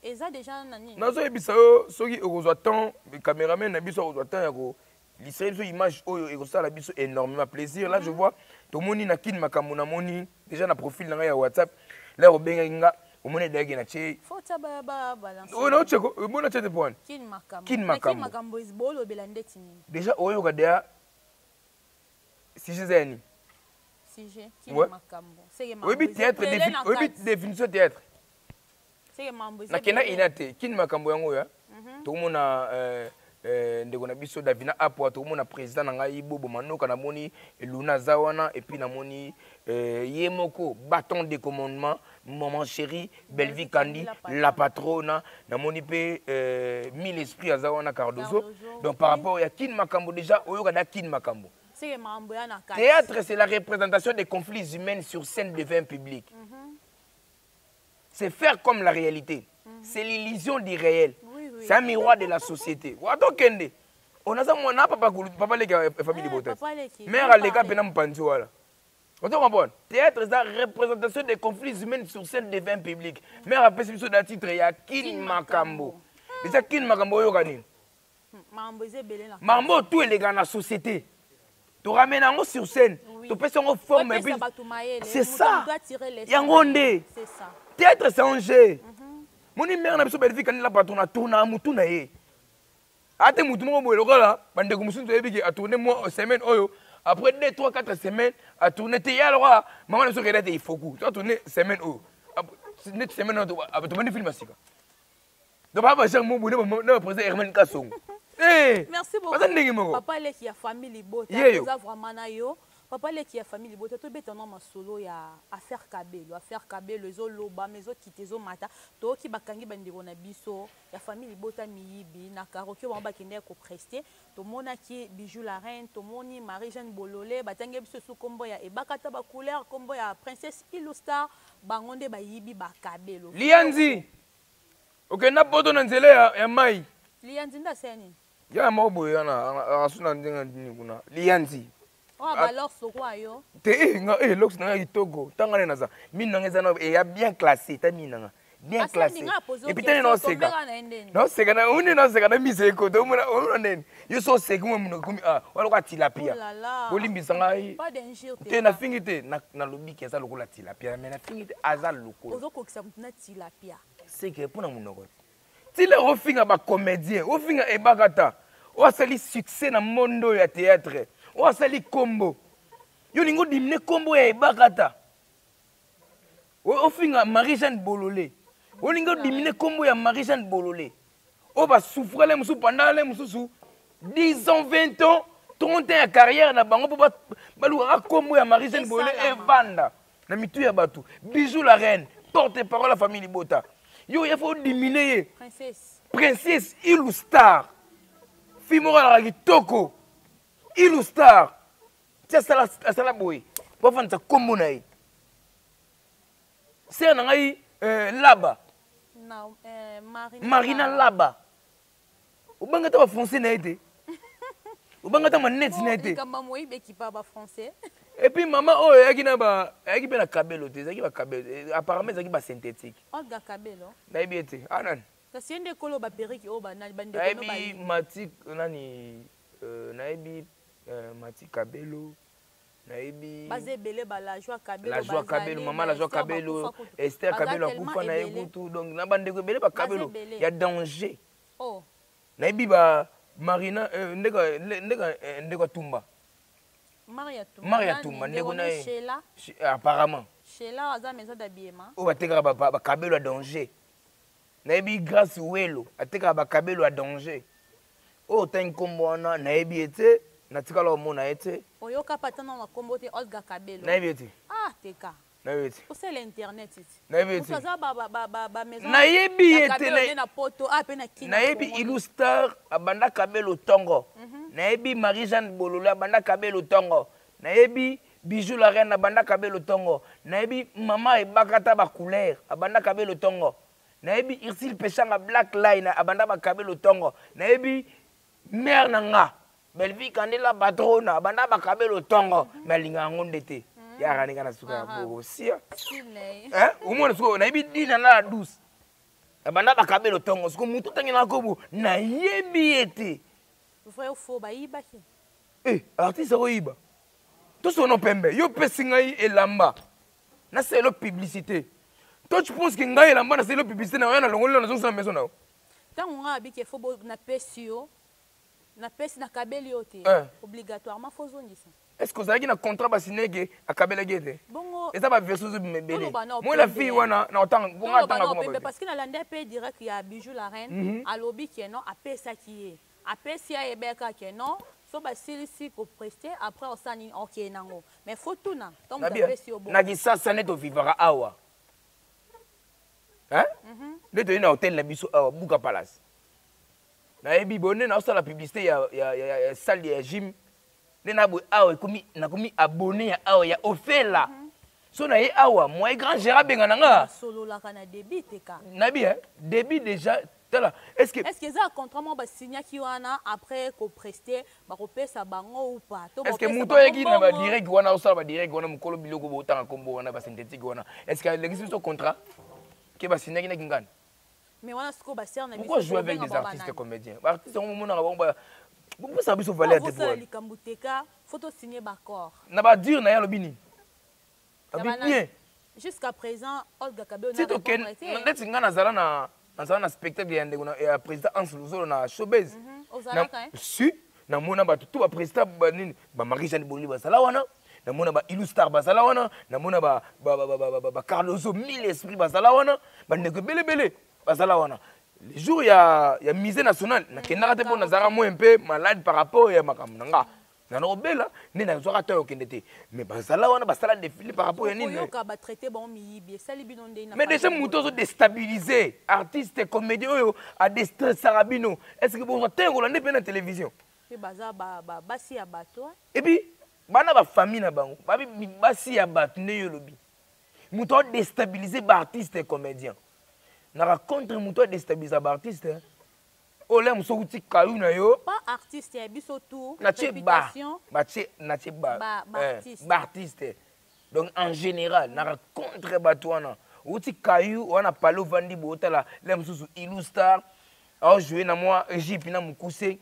eza deja na nini? Nazoyebisa yo, soki okozwa temps, cameraman na biso akozwa temps ya ko lisser biso image oyo, ekosala biso énormément plaisir. Là, je vois, tomoni na Kin Makambo, namoni déjà na profil na ngai ya WhatsApp. Là obengaki nga, omoni edayaki na tie. Faut tia ba ba balance. Oyo na otie ko, omoni otie te point. Kin Makambo. Kin Na Kin Makambo. Makambo is bolobela ndeti nini? Déjà oyoka deja sujet eza nini? Sujet Kin Makambo. Seke Oyebi mambo théâtre, eza ebele na oyebi kati. définition théâtre. Seke mambo eza Nakenda ebele. ina te, Kin Makambo yango ya. Tokomona ndeko na biso Davina Apwa, tokomona président na ngai Bobo Manoka, namoni Luna Zawana, et puis namoni ye moko bâton de commandement, maman chérie Bellevue Kandi, la patrona, namoni pe mille esprits Azawana Cardozo. Cardozo, Donc par oui. rapport ya Kin Makambo déjà, oyoka da Kin Makambo. C'est que mambo ya na kati. Théâtre, c'est la représentation des conflits humains sur scène devant un public. C'est faire comme la réalité. C'est l'illusion du réel. Oui, oui. C'est un miroir de la société. Wato kende. On a ça moi na papa kulu, papa leka famille Eh, de Botati. papa leki, Mère papa aleka leki. pena mpanzi wala. On te comprend? Théâtre, c'est la représentation des conflits humains sur scène devant un public. Mère a fait ce titre ya Kin Kin Makambo. Makambo. Déjà Kin Makambo yo kani. Mambo eza ebele na Mambo tout est dans la société. Tu ramènes en sur scène. Oui. Tu pèses en forme Ouais, et puis pesa bato mayele. c'est Moto ça. doit tirer les Yango leçons. nde. C'est ça. Théâtre, c'est un jeu. Moni mère na biso Bellevue Kandi la patron a tourné mutu na ye. Ate mutu moko boye lokola bandeko mosusu toyebi ke a tourné moi semaine oyo, après 2 3 4 semaines a tourné te ya lokola maman na biso Renate Ifoku. Tu as tourné semaine oyo. Après, net semaine oyo, to bandi film ya sika. Donc, papa, Jean Mobou, ne ba président Herman Kasongo. Eh! Merci beaucoup. Baza ndenge moko. Papa leki ya famille Libota, Yeyo. toza vraiment na yo. Papa leki ya famille Libota, tobeta na masolo ya affaire Kabelo. Affaire Kabelo ezoloba, mais ezokita, ezomata. Toyoki bakangi bandeko na biso ya famille Libota miyibi na karaoke bango bakendaki koprester. Tomonaki Bijou la Reine, tomoni Marie-Jeanne Bololé, batangi biso su kombo ya Ebakata ba couleur, kombo ya Princesse Ilustar, bango nde bayibi ba Kabelo. Lianzi. Okenda poto na nzela ya mai. Lianzi nda seni nini? Ya moko boye wana, asuna ndenge nini kuna. Lianzi. Oh, ba lors lokwa yo. Te, nga, lors na nga kitoko. Tanga ne naza. Mine na nga eza na, ya bien classé, ta mine na nga. Bien Asa classé. ndinga apozo Et puis, question, tane na oseka. tombeka na ye ndeni. Na oseka na, une na oseka na mise ekoto, omona, omona ndeni. Yo so oseki, mwa monoko komi, ah, wana lokola tilapia. Oh là là. Bolimbisa ngai. Pas d'injure, Te, te na ka. fingi te, na lobi ke aza lokola tilapia, mais na fingi te, aza lokola. Ozokokisa motu na tilapia. C'est que mpona monoko te. Tila ofinga ba comédien, ofinga ebakata. Oyo asali succès na monde oyo ya théâtre. Oyo asali kombo. Yo olingi odimine kombo ya ebakata. Oyo ofinga Marie-Jeanne Bololé. Olingi odimine kombo ya Marie-Jeanne Bololé. Oyo ba souffrir le mosusu pendant le mosusu 10 ans, 20 ans, 30 ans ya carrière na bango po balukaka kombo ya Marie-Jeanne Bololé Esalama. evanda na mitu ya bato. Bijou la reine, porte-parole ya famille Libota. Yo, il faut diminuer. Princesse. Princesse Ilustar. Fille moko alaka kitoko. Ilustar. Tia asala boye. Po afandisa kombo na ye. Sœur na ngai Laba. Na Marina Marina Laba. Laba. Obanga ta ba français na ye te. Obanga ta manette na ye te. Likambo moyibi ekipa ba français. Et puis maman oyo ayaki na ba, ayaki pe na Kabelo te, ezalaki ba Kabelo, apparemment ezalaki ba synthétique. Olga Kabelo. Nayebi ye te. Ah, nani? Kasi ye nde kolo ba perruque oyo ba nani, ba ndeko no Nayebi ba yibi. Mati, nani nayebi Mati Kabelo, nayebi Baza ebele ba la joie Kabelo, La joie bazali, Kabelo, maman ba la joie Esther Kabelo, bakufa kutu. Esther Baza Kabelo tellement akufa na ye ebele. kutu. Donc na ba ndeko ebele ba Baza Kabelo, ebele. ya danger. Oh. Nayebi ba Marina ndeko Tumba. Maria Tumba. Maria Nani? Tumba, ndeko Ndeko na ye. Sheila. Apparemment. Sheila aza maison d'habillement. Oyo batekaka ba Kabelo ya danger. Nayebi Grâce Welo atekaka ba Kabelo ya danger. Oyo otangi nkombo wana, nayebi ye te, natikala komona ye te. Oyoka pa tana na nkombo te, Olga Kabelo. Nayebi ye te. Ah, teka. Nayebi ye te. Osala internet ti. Nayebi ye te. Moto aza ba maison Nayebi ya ye te, Kabelo nde na poto, ah, pe na Kina Nayebi Congo. Ilustar abanda Kabelo tongo. Nayebi Marie-Jeanne Bololo abanda Kabelo tongo. Nayebi Bijou la Reine abanda Kabelo tongo. Nayebi Mama Ebakata ba couleur abanda Kabelo tongo. Nayebi Ursule Peshanga Black Line abanda ba Kabelo tongo. Nayebi mère na nga Bellevue Kandela Patrona abanda ba Kabelo tongo. Mais alinga yango nde te. Yaka ndenge na suka ya boko sia. Omona sikoyo nayebi dina na la douce. Banda bakabelo tongo sikoyo moto otangi na kobo nayebi ye te. Vrai ou faux bayibaki? Eh, artiste akoyiba. Tosono pembe, yo pesi ngai elamba. Nasalelo publicité. Toi tu penses que ngai elamba nasalelo publicité na yo na longoli na nazongisa na maison na yo? Ntango ngai abiki fo napesi yo napesi nakabeli yo te eh. Obligatoirement fo ozongisa. Est ce que ozalaki na contrat basigne ke akabelaki ye te? Eza baversion ezobima ebele. Moi la fille wana na otanga bonga atanga koma pembe parce que nalanda mpe direct ya Bijou la reine alobi ke non apesaki ye apesi ye ayebeka ke non so basilisi kopreste après osala nini okee nango mais fo tuna ntango moto apesi yo bongo. Na Kisasa nde tovivaka awa nde toye na hotel na biso awa Buka Palace nayebi bo nde naosala publicité ya salle ya gym nde na boye awa ekomi nakomi abonné ya awa ya ofela so na ye awa moye grand gérant abenga na nga sololaka na débit te ka nayebi hein débit déjà tala est-ce que est-ce que eza contrat moko basignaki wana après kopreste bakopesa bango ou pas? To est-ce que moto ayaki na badirect wana osala badirect wana mokolo biloko botanga nkombo wana basynthétique wana est-ce que alekisi biso contrat ke basignaki na kingani? Mais wana sikoyo basere na biso pourquoi jouer avec des artistes comédiens? Baartiste yango momonaka bango bopesaka biso valeur te. Osala likambo te ka faut tosigner baccord na badire na ye alobi nini? Abi bien. Jusqu'à présent Olga Kabelo na répondre te. Neti nga nazala na nazala na spectacle ya ndeko ya président Hans Luzolo na showbase. Ozalaka si namona bato tout baprésident banini ba Marie Jeanne Boli bazala wana, namona ba Ilu Star bazala wana, namona ba Cardozo mille esprit bazala wana, bandeko ebelebele bazala wana. Le jour ya musée national nakendaka te mpo nazalaka moi mpe malade par rapport ya makambo na nga nana kobela nde nazwaka to okende te, mais bazala wana basala défilé par rapport ya nini. Mais déjà moto ozo déstabiliser artiste comédien oyo adestressaka bino, est ce que bozwa te kolanda mpe na télévision? Basi ya bato. Et puis bana bafamille na bango babi basi ya bato nde yo olobi moto adéstabiliser baartiste comédien naka contre moto adéstabiliser baartiste oyo mosu okuti kayu na yo. Pas artiste ya biso tout. Natie ba batie natie ba baartiste donc en général naka contre bato wana outi kayu wana pale ovandi boye otala le mosusu Ilu Star aojoue na mwa Egypte na mokuse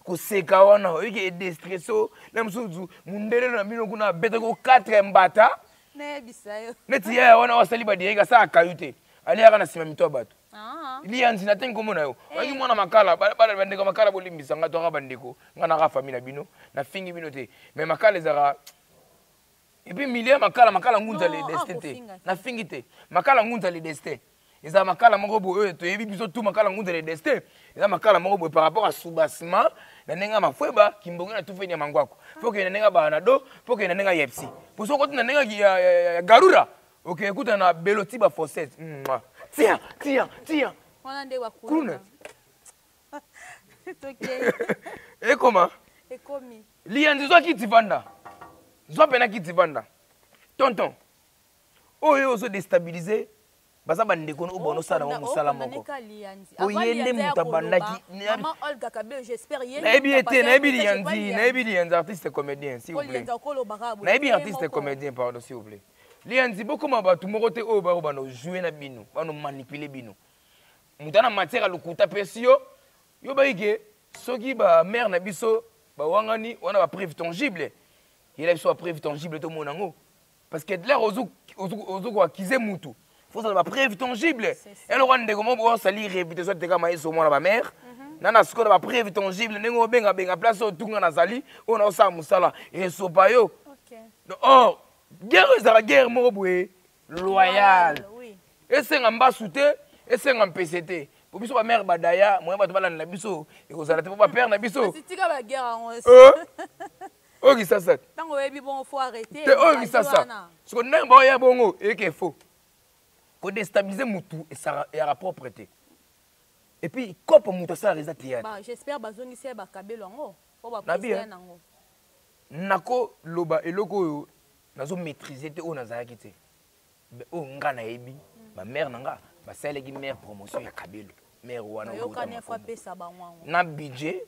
koseka wana oyiki edestresse le mosusu mundele na bino kuna abetaki o 4 mbata neti yaya wana wasali badirect asala kayu te aliyaka na nsima mito ya bato liyanzi na te nkombo na yo oyaki mwana makala bandeko makala bolimbisa nga toaka bandeko nga naka famille na bino nafingi bino te mais makala ezalaka et puis milieu makala makala ngunza le destin te nafingi te makala ngunza le destin eza makala moko boye oyo toyebi biso tu makala ngunza le destin eza makala moko boye par rapport à soubassement na ndenge ya mafweba kimbongi na tufeni ya mangwako fo okende na ndenge ya banado fo okende na ndenge ya yepsi po soki okoti na ndenge ya garura okende kuta na beloti ba fossette tia tia tia wana nde kuna ekoma ekomi liyanzi zwa kiti vanda zwa mpena kiti vanda tonton oyo ozo déstabiliser baza bandeko oyo bonosala bango mosala moko po ye nde moto abandaki nayebi ye te nayebi liyanzi nayebi liyanzi artiste comédien s'il vous plaît nayebi artiste comédien pardon s'il vous plaît liyanzi bokoma bato moko te oyo bako bando jouer na bino bano manipuler bino moto ana matière ya lokuta apesi yo yo bayike soki bamare na biso bawangani wana bapreuve tangible yela biso bapreuve tangible tomona yango parce que l'air ozo koakize mutu faut ozala bapreuve tangible eloko wana ndeko moko osali réputation teka mayeso omona bamare nana sikoyo na bapreuve tangible ndenge obengabenga place oyo tunga nazali oyo naosala mosala esopa yo or guerre ezalaka guerre moko boye loyal esenga mbasu te esenga mpese te po biso bamare badaya moyen bato balandela biso ekozala te po bapere na biso oyo kisasa te oyo kisasa siko ndenge baoya bongo eyeke faux kodestabilize mutu eyaka propre te et puis kopo mutu asalaka eza théâtre. J'espère bazongisi ye bakabelo yango po Nabi, bapreste nango. Nakoloba eloko oyo nazo maîtriser te oyo nazalaki te oyo nga nayebi bamare na nga basalelaki mare promotion ya kabelo mare wana na budget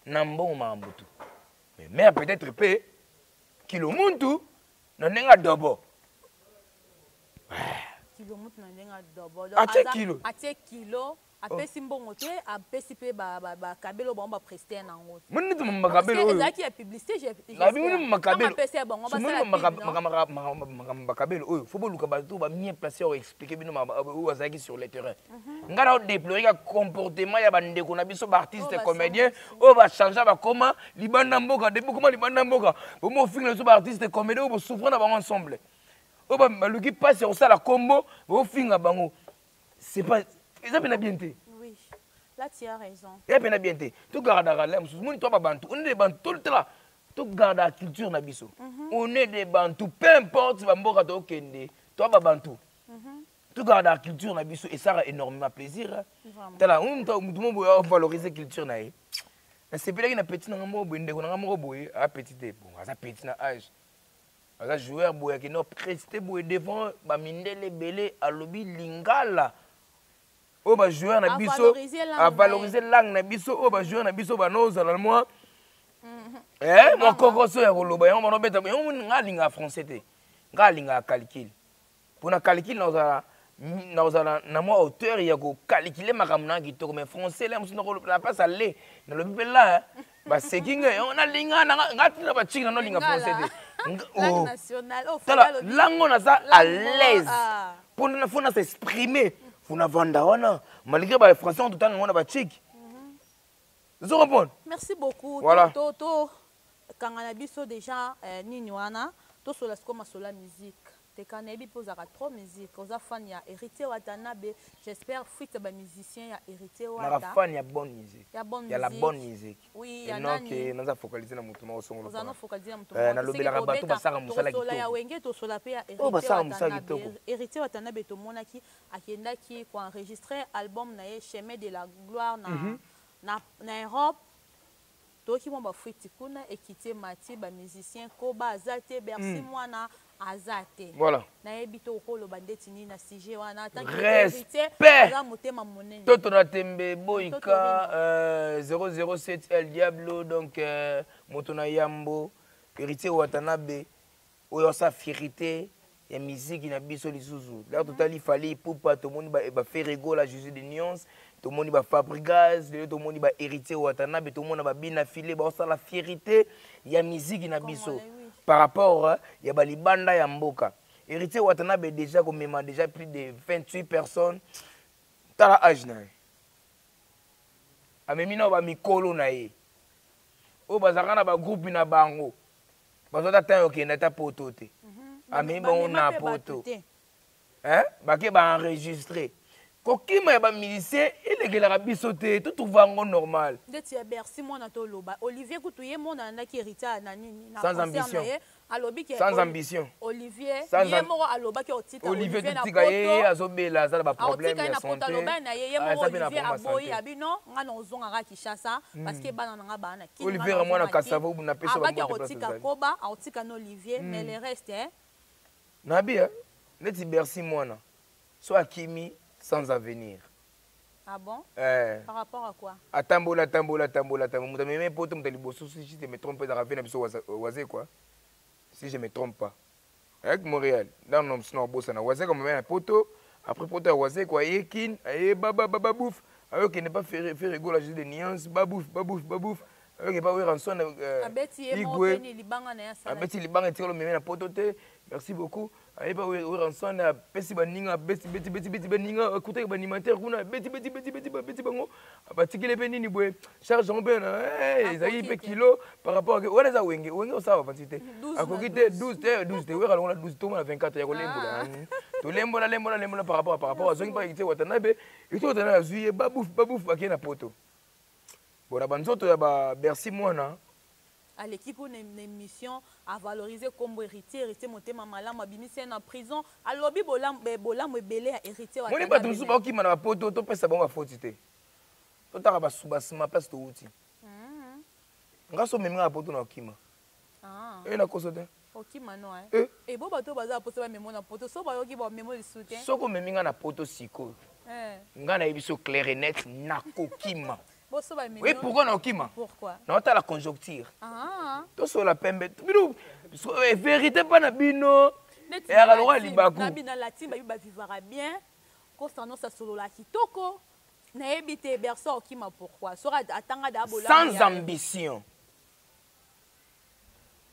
na mbongo makambo tu mais mare peut-être mpe kilo muntu. Na ndenge adobo. Kilo mutu na ndenge adobo. Atie kilo. Atie kilo. Apesi mbongo te, apesi pe ba kabelo bango ba prester na yango. Moni neti makabelo oyo. Ezalaki ya publicité, je. Na bino makabelo. Apesi ya bango basala. Makambo bakabelo oyo, faut boluka bato ba mieux placer pour expliquer bino oyo bazalaki sur le terrain. Nga na déplorer ka comportement ya bandeko na biso ba artiste comédien oyo ba changer ba koma libanda mboka, depuis koma libanda mboka, bomo finga biso ba artiste comédien oyo bo souffrir na bango ensemble. Oyo baluki pasi ya kosala kombo, bofinga bango. C'est pas eza pena bien te. Oui. Là tu as raison. Eza pena bien te. To gardaka la mususu moni to ba bantu, on est des bantu tout là. To garda culture na biso. On est des bantu, peu importe ba mboka to kende, to ba bantu. To garda culture na biso et ça a énormément plaisir. Tala on to mutu mo boya valoriser culture na ye. Na sepelaki na petit na ngamo boye ndeko na ngamo boye, a petit te. Bon, aza petit na âge. Aza joueur boye akende prester boye devant ba mindele belé alobi lingala. Oyo ba joueur na biso a valoriser langue na biso, oyo ba joueur na biso ba nozala moi. Eh, moi kokoso ya koloba yango bano beta yango nga linga français te. Nga linga calcul. Pour na calcul na ozala na ozala na moi auteur ya ko calculer makambo na kitoko mais français là musu na place aller na lobi pe là ba sekinga on a linga na nga tina ba chiki na no linga français te. Oh. National oh tala langue na za à l'aise. Pour na faut na s'exprimer, faut na vanda wana malgré ba français on tout on na ba chiki. Vous comprenez? Merci beaucoup. Voilà. To to kanga na biso déjà nini wana to sola siko masola musique. Te kana yebi poza ka trop musique. Oza fan ya Héritier Watanabe. J'espère fuite ba musicien ya Héritier Wata. Na fan ya bonne musique. Ya bonne Ya la musique. bonne musique. Oui, Et ya non nani. que naza focaliser na mutu moko songolo. Oza no focaliser na mutu Na moko. lobela Seke ka bato tobeta, basaka musala tosola ya kitoko. Wenge, tosola pe ya Oh, Héritier basaka musala Watanabe. kitoko. Héritier Watanabe tomonaki akendaki ko enregistrer album na ye Chemin de la gloire na na na Europe. Toki mwa ba fuite kuna ekite mati ba musicien koba azate Bercy mwana azate. Voilà. Nayebi to koloba ndeti ni na sujet wana tant que Respect. héritier, aza motema monene. Toto na tembe boyka, Toto Rino. 007 El Diablo donc moto na yambo héritier Watanabe oyo sa fierté ya musique na biso lisusu. Là totali Fally Ipupa tomoni ba Ferrego la Jésus de Nuance, tomoni ba Fabregas, lelo tomoni ba héritier Watanabe, tomona ba Bina Filé ba osala fierté ya musique na biso. Congolais, oui. Par rapport ya ba libanda ya mboka. Héritier Watanabe déjà komema déjà plus de 28 personnes. Tala âge na ye. Amemi na ba mikolo na ye. Oyo bazalaka na ba groupe na bango. Bazota tan okenda ta poto te. Amemi bango na Bamema pe bato poto. te. Hein? Bake ba enregistrer. Kokima ya ba musicien elekelaka biso te, tout trouve yango normal. Ndeti ya Bercy mwana to loba. Olivier kutu ye mwana andaki héritier na nini na Sans concert ambition. na ye, alobi ke Sans ambition. Olivier, Sans ye moko alobaki otika Olivier Olivier na totika ye, poto. azobela, aza na ba problème Aotika ye ya na poto, santé. aloba na ye, ye Ah, moko aza pe na Olivier problème ya aboyi, santé. abi non, nga na ozongaka Kinshasa, parce que bana na nga bana na Kin, Olivier nga na mwana ozonga Kin. Kassavo, na pesa ba Abaki mbote place akotika ezali. Koba, aotika na Olivier, mais le reste, hein. Nabi, hein? Neti Bercy mwana. Soit akimi sans avenir. Ah bon? Par rapport à quoi? Atambola, tambola, tambola, tambola. Muta meme poto, muta liboso, si je me trompe pas, j'arrive na biso waze, quoi. Si je me trompe pas. Avec Montréal, dans nos snow bossa na waze comme même poto, après poto waze quoi, yekin, aye baba baba bouf, avec qui n'est pas faire rigoler juste des nuances, babouf, babouf, babouf. Avec pas Werrason, Abeti ye moko Igwe. peni libanga na ya sala. Abeti libanga tikalo meme na poto te. Merci beaucoup. Aye pas Werrason, apesi baninga, beti, beti, beti, beti baninga, écoutez ba animateur kuna, beti, beti, beti, beti, beti bango. Abatikele pe nini boye. Charge en pe na, hey, Akoki ezali pe te. kilo par rapport à wana za wenge, wenge osala ba te. 12 na Akoki te, 12. 12 te, 12 te, wera longola 12, toma na 24 ya kolembola. Ah. To lembola, lembola, lembola par rapport à, par rapport à zongi pa ite Watanabe, ite Watanabe azui ye, babouf, babouf, bakei na poto. Bon, na banzoto ya ba Bercy mwana. Aleki kuna na émission a valoriser kombo héritier, héritier motema malamu abimisi na prison, alobi bolamu ebele ya héritier wa Moni Tana bato mosusu Bene. bakokima na bapoto, topesa bango bafoti te. Totaka basubasima place touti. Nga so omemi nga na poto na okima. Ah. Eh, nakoso te. Okima no, hein? Eh. Eh, bo bato baza na poto ba memo na poto, so bayoki ba memo lisusu te. Soki omemi nga na poto sikoyo. Eh. Nga nayebi so clair et net, nakokima. Bo so ba memo. Oui, pourquoi nakokima? Pourquoi? Na otala conjoncture. Ah. Tosola pembe. Bino, Eh, vérité mpa na bino eyaka lokola libaku. Na latin bayebi bavivaka bien. Constance asolola kitoko. Nayebi te Bercy okima pourquoi, soki atanga da bolamu. Sans ambition,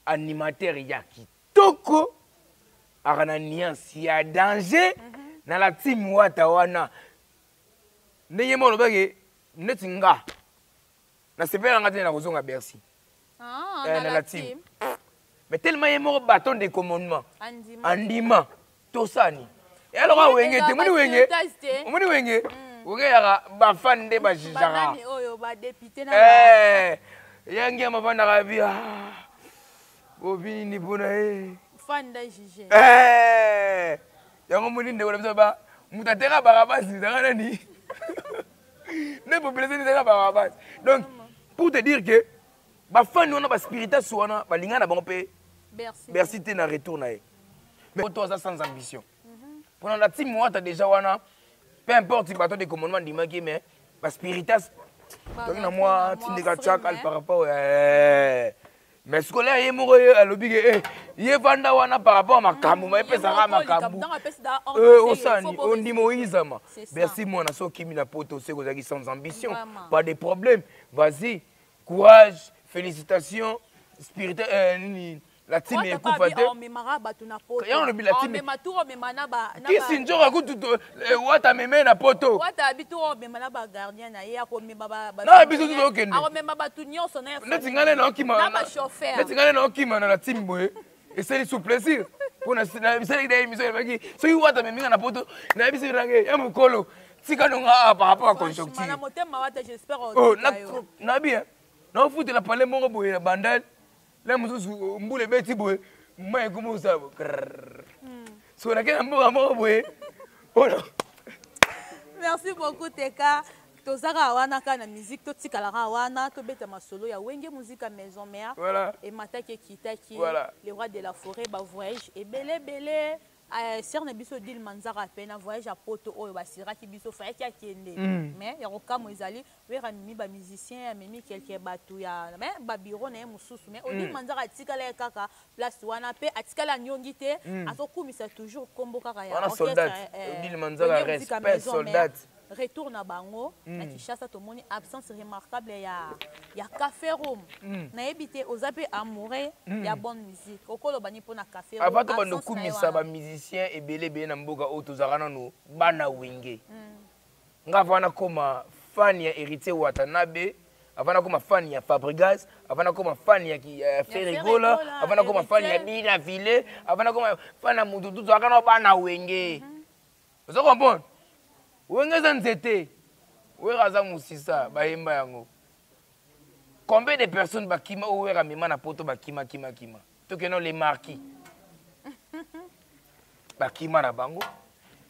animateur ya kitoko, aka na nuance ya danger. Na la team Wata wana, ndenge mo olobaki, neti nga nasepela nga te na kozonga Bercy. Ah, eh, na la team, mais tellement ye moko bâton de commandement andima tosani eloko wenge te. Omoni wenge, omoni wenge, wenge yaka bafan nde bajijaka yangi ya mavandaka bi bobi nini mpona ye. Yango moni ndeko na biso ba moto ateka Barabasi ezaka nani nde population ezaka Barabasi. Donc pour te dire que bafani wana, baspiritas wana, balingana na bango mpe Bercy te na retour na ye. Mais to aza sans ambition mpona na team Wata déjà wana, peu importe bato de commandement ndimaki, mais baspiritas toki na mwa tindika tiakal par rapport. Mais sikoyo ye moko ye alobi ke eh, ye vanda wana par rapport makambo mayepesaka makambo osani ondima oyizama. Bercy mwana, so okimi na poto, oseki ozalaki sans ambition, pas de problème, vas-y, courage, félicitations. Spirituel nini, la team ekufa te. Yango lobi la team kisi nzoka kutu Wata meme na poto. Na biso tu tokende neti ngai nde naokima, neti ngai nde naokima na la team boye. Esali su plaisir mpo nabisalaki na émission elobaki soki Wata meminga na poto, nayebisi nange ya mokolo tika nonga par rapport à conjoncture nabi naofutela pale moko boye na Bandal. La mosusu mbula ebeti boye, mai ekomi osala so nake na mboka moko boye oyo. Merci beaucoup Teka. Toza kaka wana, kaka na musique, totikala kaka wana, tobeta masolo ya Wenge Musica Maison Mère. Voilà. Emataki, ekitaki. Voilà. Le roi de la forêt, bavoyage ebele ebele. Sœur na biso Dil Manzaka mpe na voyage ya poto oyo basiraki biso, fayaki akende. Mais ya kokamwa ezali Wera amemi bamusicien, amemi quelque bato ya mais babureau na ye mosusu, mais Odile Manzaka atikala ye kaka place wana mpe atikali anyongi te. Azokumisa toujours nkombo kaka ya Wana soldat Odile Manzaka, respect soldat. Retour na bango na Kinshasa, tomoni absence remarquable ya Café Room. Nayebi te, oza mpe amoureux ya bonne musique, okoloba nini mpona Café Room? Avant tobanda okumisa bamusicien ebele ebele na mboka oyo, tozalaka nano bana Wenge. Nga avant nakoma fan ya Héritier Watanabe, avant nakoma fan ya Fabregas, avant nakoma fan ya Ferre Gola, avant nakoma fan ya Bina Vile, avant nakoma fan ya mutu, tozalaka na bana Wenge. Oza comprendre, Wenge eza nzete, Wera aza mosisa. Bayemba yango. Combien de personnes bakima oyo Wera amema na poto? Bakima, kima, kima. Tokende les marquis, bakima na bango.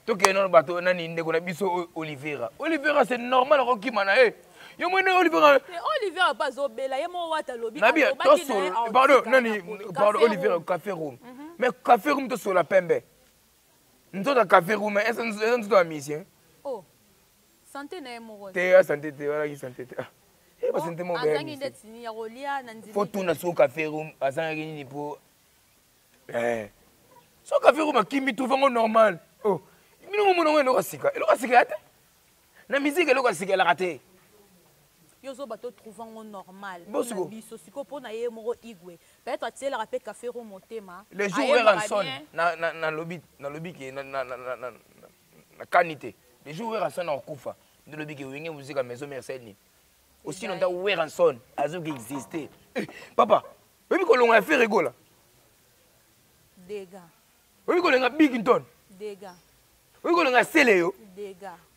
Tokende nano bato nani, ndeko na biso Olivera. Olivera, c'est normal akokima na ye. Yo mwene Olivera. Olivera mpe azobela ye moko, Wata alobi. Nabi tosolo, pardon, nani, pardon, Olivera, Café Room. Mais Café Room, tosola pembe, nzoto ya Café Room eza nzoto ya musicien. Oh. Santé na ye moko. Te, ya santé te, walaki santé te. Eh, basante moko. Azangi ndeti ya kolia na ndimi. Fo tuna so Café Room azangaki nini, mpo so Café Room akimi, trouve yango normal. Oh, bino momona ngo eloko ya sika, eloko ya sika ya te na musique, eloko ya sika elaka te. Yo ozoba, to trouve yango normal mpona biso. Sikoyo mpona ye moko Igwe, peut-être atielaka mpe Café Room motema. Le jour Werrason, nalobi, nalobi ke nakani te. Le jour Werrason akokufa, nde lobi ke Wenge Musica Maison Mère esali nini. Aussi longtemps Werrason azoki existe, papa, oyebi kolonga ya Ferre Gola, oyebi kolenga Big Nton, oyebi kolenga Seleyo,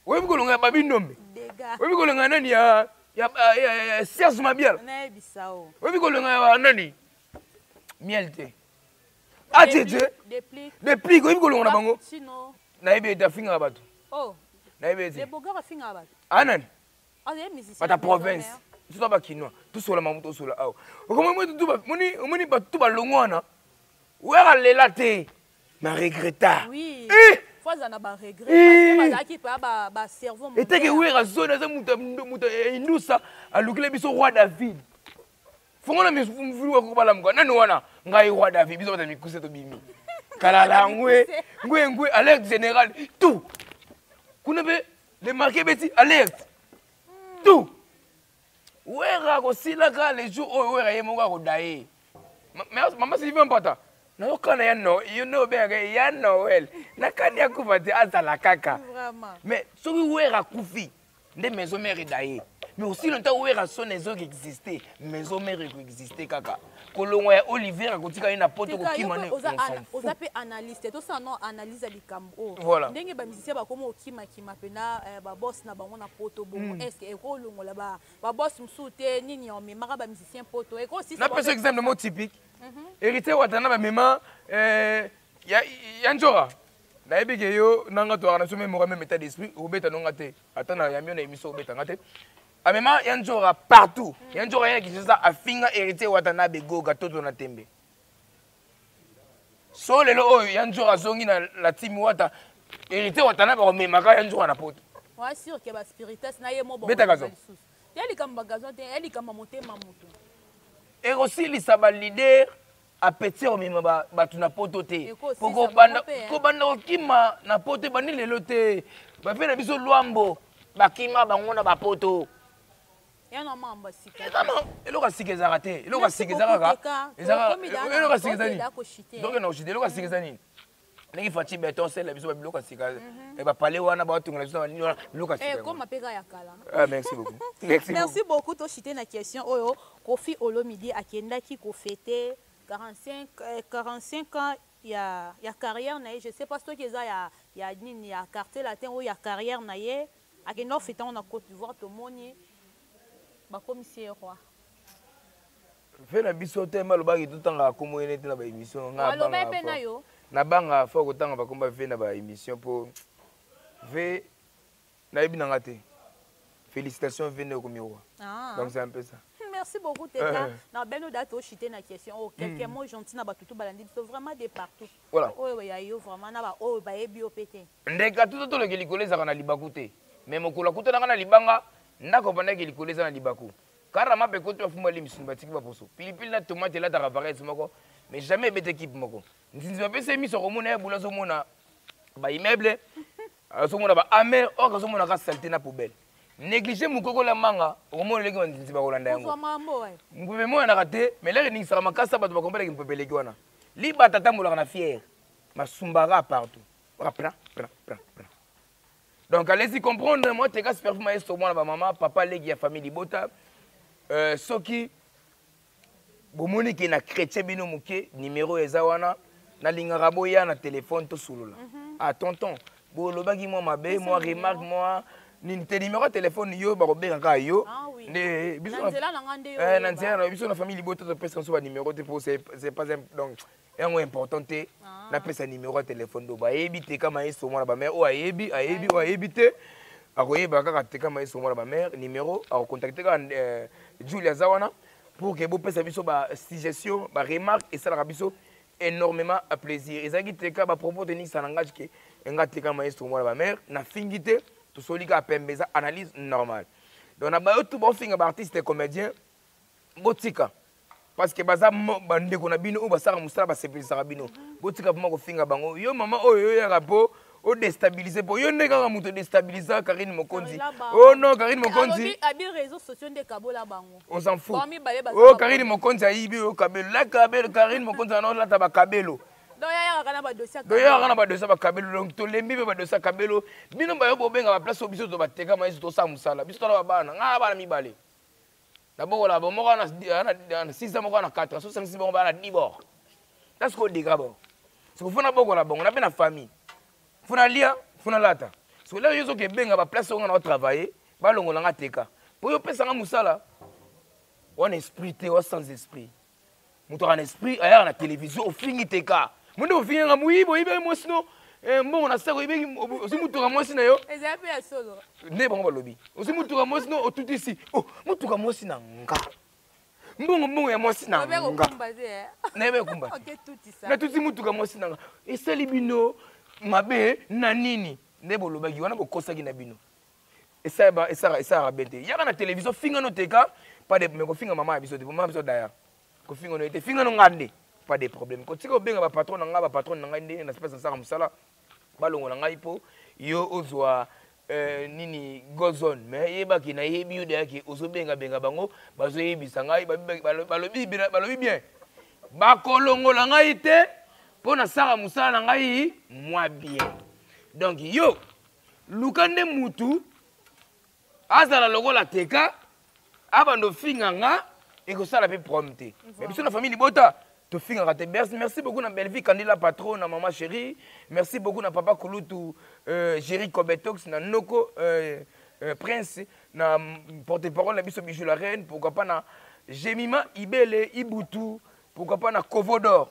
oyebi kolenga ya Babi Ndombe, oyebi kolenga nani ya Serge Mabiala, oyebi kolenga ya nani Miel te, atete Deplick, oyebi kolonga na bango. Nayebi ete afingaka bato, nayebi ete anani bata province surtout bakinois. Tosola mamu, tosola awa. Omoni bato to balongo wana, Wera lela te na regretta. Eteke Wera zone aza moto indusa, alukile biso roi David. Fongola mifulu bakobalamuka nani wana ngai roi David biso bata mikuse tobimi. Kalala ngwe ngwe ngwe alerte générale tout. Kuna pe le marqué beti alerte. Tout. Wera akosilaka le jour oyo Wera ye moko akodaye. Mama Sylvie Mpata nazokana ya no yo nde obengaka ya Noël nakani akufa te azala kaka mais soki Wera akufi nde maison mère edaye mais aussi longtemps Werrason ezoki existe maison mère ekoexiste kaka kolongwa ya Olivier akotika ye na poto kokima ne oza mpe analyste tosala no analyse ya likambo oyo voilà. Ndenge bamusicien bakoma okimakima mpena eh, babos na bango na poto bongo mm. est ce que ekolongola babos mosusu te nini omemaka bamusicien poto ekosisa napesa exemple moko typique héritier Watana bamema eh, ya, ya njora nayebi ke yo nanga toyaka na biso meme moko meme état d'esprit okobeta nonga te ata na yambi yo na émission obeta nga te amema ya nzora partout ya nzora ya Kinshasa afinga héritier Watanabe goga toto na tembe so lelo oyo ya nzora azongi na la team wata héritier Watanabe akomemaka ya nzora na poto wa sûr que ba spiritas na ye mo beta gazon ya likambo ba gazon te ya likambo motema moto ekosilisa ba leader apeti komema bato na poto te po kobanda kokima na poto ebandi lelo te bape na biso lwambo bakima bango na bapoto eloko ya sika ezalaka te eloko ya sika eza kaka eloko ya sika eza nini donc na koshite eloko ya sika eza nini ndenge Fatshi beton sela biso babiloko ya sika bapale wana batongela biso banini wana biloko ya sika ekoma mpe kaka ya kala. Ah, merci beaucoup, merci, merci beaucoup. Toshite na question oyo Koffi Olomide akendaki kofete 45 ans ya carrière na ye. Je sais pas soki eza ya nini, ya Quartier Latin oyo ya carrière na ye. Akenda kofete yango na Côte d'Ivoire, tomoni bakomisi ye roi. Ve na biso te malobaki totangaka kombo ye nete na baémission. Aloba mpe na yo. Nabanga fo kotanga bakomba ve na baémission mpo ve nayebi nanga te. Félicitations ve nde okomi roi. Donc c'est un peu ça. Merci beaucoup Teka. Na beno da to chiter na question. Oh, quelques mots gentils na batutu balandi biso vraiment de partout. Voilà. Oyo ya yo vraiment na ba oyo bayebi yo pete. Ndeka tuto toloki likolo ezaka na libaku te. Mais mokolo akutanaka na libanga ndako vandaki likolo eza na libaku. Karama pe koto afumba limisuni batiki baposo. Pilipili na tomate elataka variety moko mais jamais ebete équipe moko. Nzinzi bapesa ye miso akomona ya bula azomona ba immeuble azomona ba amer or azomona ka saleté na poubelle. Négligé mokoko la manga okomona eleki banzinzi bakolanda yango. Mpepe emonanaka te mais lere eningisaka makasi bato bakompelaki mpepe eleki wana. Libata atambolaka na fière masumbaka partout. Pra pra pra pra. Donc allez-y comprendre moi teka super maestro mwana ba mama papa leki ya famille libota soki bomoni ke na chrétien bino moke numéro eza wana nalingaka boya na téléphone tosolola. Ah tonton bolobaki mwa mabe mwa remarque mwa nini te numéro ya téléphone yo bakobenga kaka yo nde biso na nzela na biso na famille libota topesa biso ba numéro te po c'est pas donc yango important te napesa numéro ya téléphone do bayebi te kama ye somona ba mère oyo ayebi ayebi oyo ayebi te akoyeba kaka te kama ye somona ba mère numéro akocontacte kaka Julia aza wana pour que bopesa biso ba suggestion ba remarque esalaka biso énormément à plaisir. Ezalaki te ka ba propos tenir sa langage ke nga te kama ye somona ba mère na fingi te tosoli kaka pembe eza analyse normale. Donc na bayo tout baofinga ba artiste et comédien botika parce que baza bandeko na bino oyo basaka mosala basepelisaka bino. Botika vraiment kofinga bango. Yo mama oyo oyaka po o déstabiliser po yo nde kaka moto déstabiliser Karine Mokonzi. Oh non Karine Mokonzi. Abi réseaux sociaux nde kabola bango. On s'en fout. Bon, mibale baza Oh ba Karine Mokonzi ayibi yo kabelo. La kabelo Karine Mokonzi ana lata ba kabelo. Donc ya ya kana ba dossier. Donc ya kana ba dossier ba kabelo donc to lembi ba dossier kabelo. Bino ba yo bobenga ba place biso to ba teka ma to sa musala. Biso to ba bana nga bana mibale. D'abord la bon moko na na 6 ans moko na 4 ans, so 5 6 bon ba na 10 bord. That's ko diga bon. So funa boko la bon na be na famille. Funa lia, funa lata. So là yo zo ke benga ba place on na travailler, ba longo nga teka. Po yo pesa nga musala. On esprit te, on sans esprit. Muto en esprit aya na télévision ofingi teka. Mundo ofingi nga muyibo ibe mo sino. Mbongo na sako ibe osi mutuka mwasi na yo. Eza pe ya solo. Nde bango balobi. Osi mutuka mwasi no otutisi. Oh, mutuka mwasi na nga. Mbongo mbongo ya mwasi na Obe nga. kokumba te, eh? Na ebe kumba. Ok, tutisa. Na tuti mutuka mwasi na nga. Esali bino mabe na nini? Nde bolobaki wana bokosaki na bino. Esala ba, esala, esala bete. Yaka na télévision finga no teka. Pas de, mais kofinga mama ya biso te, mama ya biso daya. Kofinga no te, finga no nga nde. Pas de problème. Kotika obenga ba patron na nga, ba patron na ngai nde na space nasaka mosala, balongola ngai mpo yo ozwa nini gozone. Mais yebaki nayebi yo deyaki ozobengabenga bango, bazoyebisa ngai, balobi balobi bien, bakolongola ngai te mpo nasala mosala na ngai mwa bien. Donc yo luka nde mutu azala lokola teka abanda ofinga nga, ekosala mpe problème te. Mais biso na famille libota tofingaka te. Merci, merci beaucoup na Bellevie Kandila, patron na mama chérie. Merci beaucoup na papa Kulutu Jerry Kobetox, na Noko Prince, na porte-parole na biso Bijou la Reine, pourquoi pas na Jemima Ibele Ibutu, pourquoi pas na Kovodor.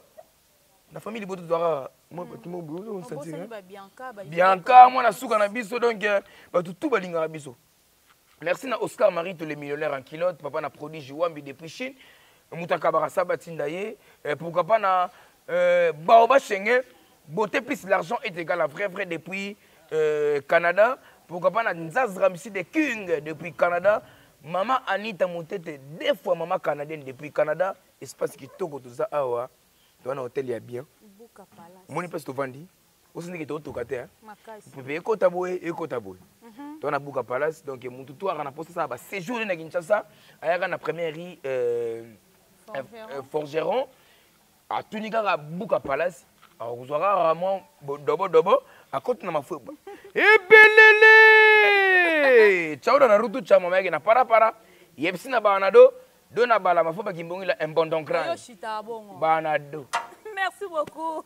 Na famille libota tozalaka Bianca mwana suka na biso, donc bato tout balingaka biso. Merci na Oscar Marito, le millionnaire en culotte, papa na produit Wambi depuis Chine, moto akabaka sa batinda ye. Pourquoi pas na Baoba Shenge, beauté plus l'argent est égal à vrai vrai depuis Canada. Pourquoi pas na Nzaz Ramsi de King depuis Canada, Mama Anita Motete, deux fois mama canadienne depuis Canada. Espace kitoko toza awa, toza na hôtel ya bien, omoni place tovandi, osindiki totoka te, pepe ekota boye, ekota boye. Toza na Buka Palace. Donc mutu to aka na posa asala baséjour na Kinshasa, ayaka na première rue Forgeron, atuni kaka Buka Palace, akozwa kaka mwa dobodobo, akoti na mafweba ebelele tsaoda na rutu tsa mama yake na parapara, yebisi na banado do na bala mafo bakimbongila un bon don grand banado. Merci beaucoup,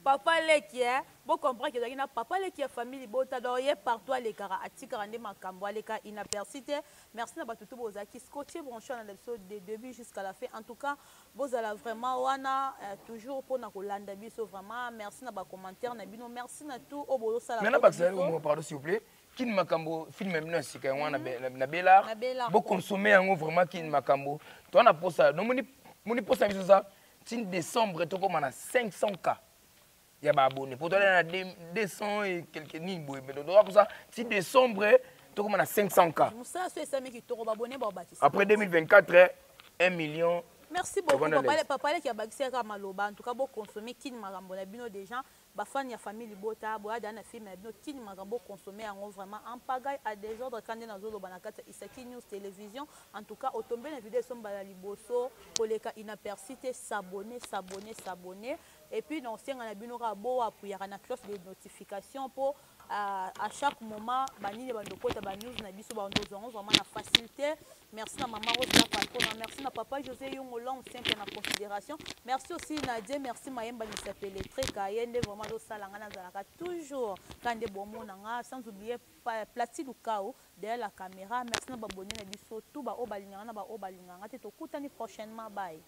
papa leki, eh? Bocomprendre ke ezalaki na papa leki ya famille libota. Donc ye partout alekaka, atikaka nde makambo aleka inaperçu te. Merci na bato to bozalaki scotché, branché na biso de début jusqu'à la fin. En tout cas bozala vraiment wana toujours mpona kolanda biso. Vraiment merci na bacommentaire na bino, merci na tout oyo bozosala. Maintenant bakisala, pardon, s'il vous plaît, Kini Makambo, film ya bino ya sika yango wana na Belar, boconsommer yango vraiment. Kini Makambo, toza na posa nomoni moni posa na biso eza tine décembre tokóma na 500 K ya baabonné, po toala na 200 et quelque nini boye, mais toza posa ti décembre tokóma na 500 K. Mosala so esami kitoko, babone baobatisa. Après 2024, 1 million. Merci beaucoup, papa leki. Abakisi kaka maloba. En tout cas boconsommer Kini Makambo na bino déjà, bafani ya famille libota, boyada na film ya bino Kini Makambo, consommer yango vraiment en pagaille, à désordre. Ka nde nazoloba na kati ya Isaki News Télévision. En tout cas otombe na video esombala liboso koleka inaperçu te, s'abonner, s'abonner, s'abonner. Et puis na osenga na bino kaka boapuyaka na cloche de notification mpo à chaque moment banini bandokota banews na biso, bandozwango vraiment na facilité. Merci na mama Rose la patrona, merci na papa José Yongo, l'homme simple na considération. Merci aussi na Dieu merci Mayemba Misapele Treka, ye nde vraiment azosala nga nazalaka toujours ka nde bomona nga. Sans oublier Platine Lukao derrière la caméra. Merci na babone na biso tout, baoyo balinganga na baoyo balinganga te. Tokutani prochainement, bye.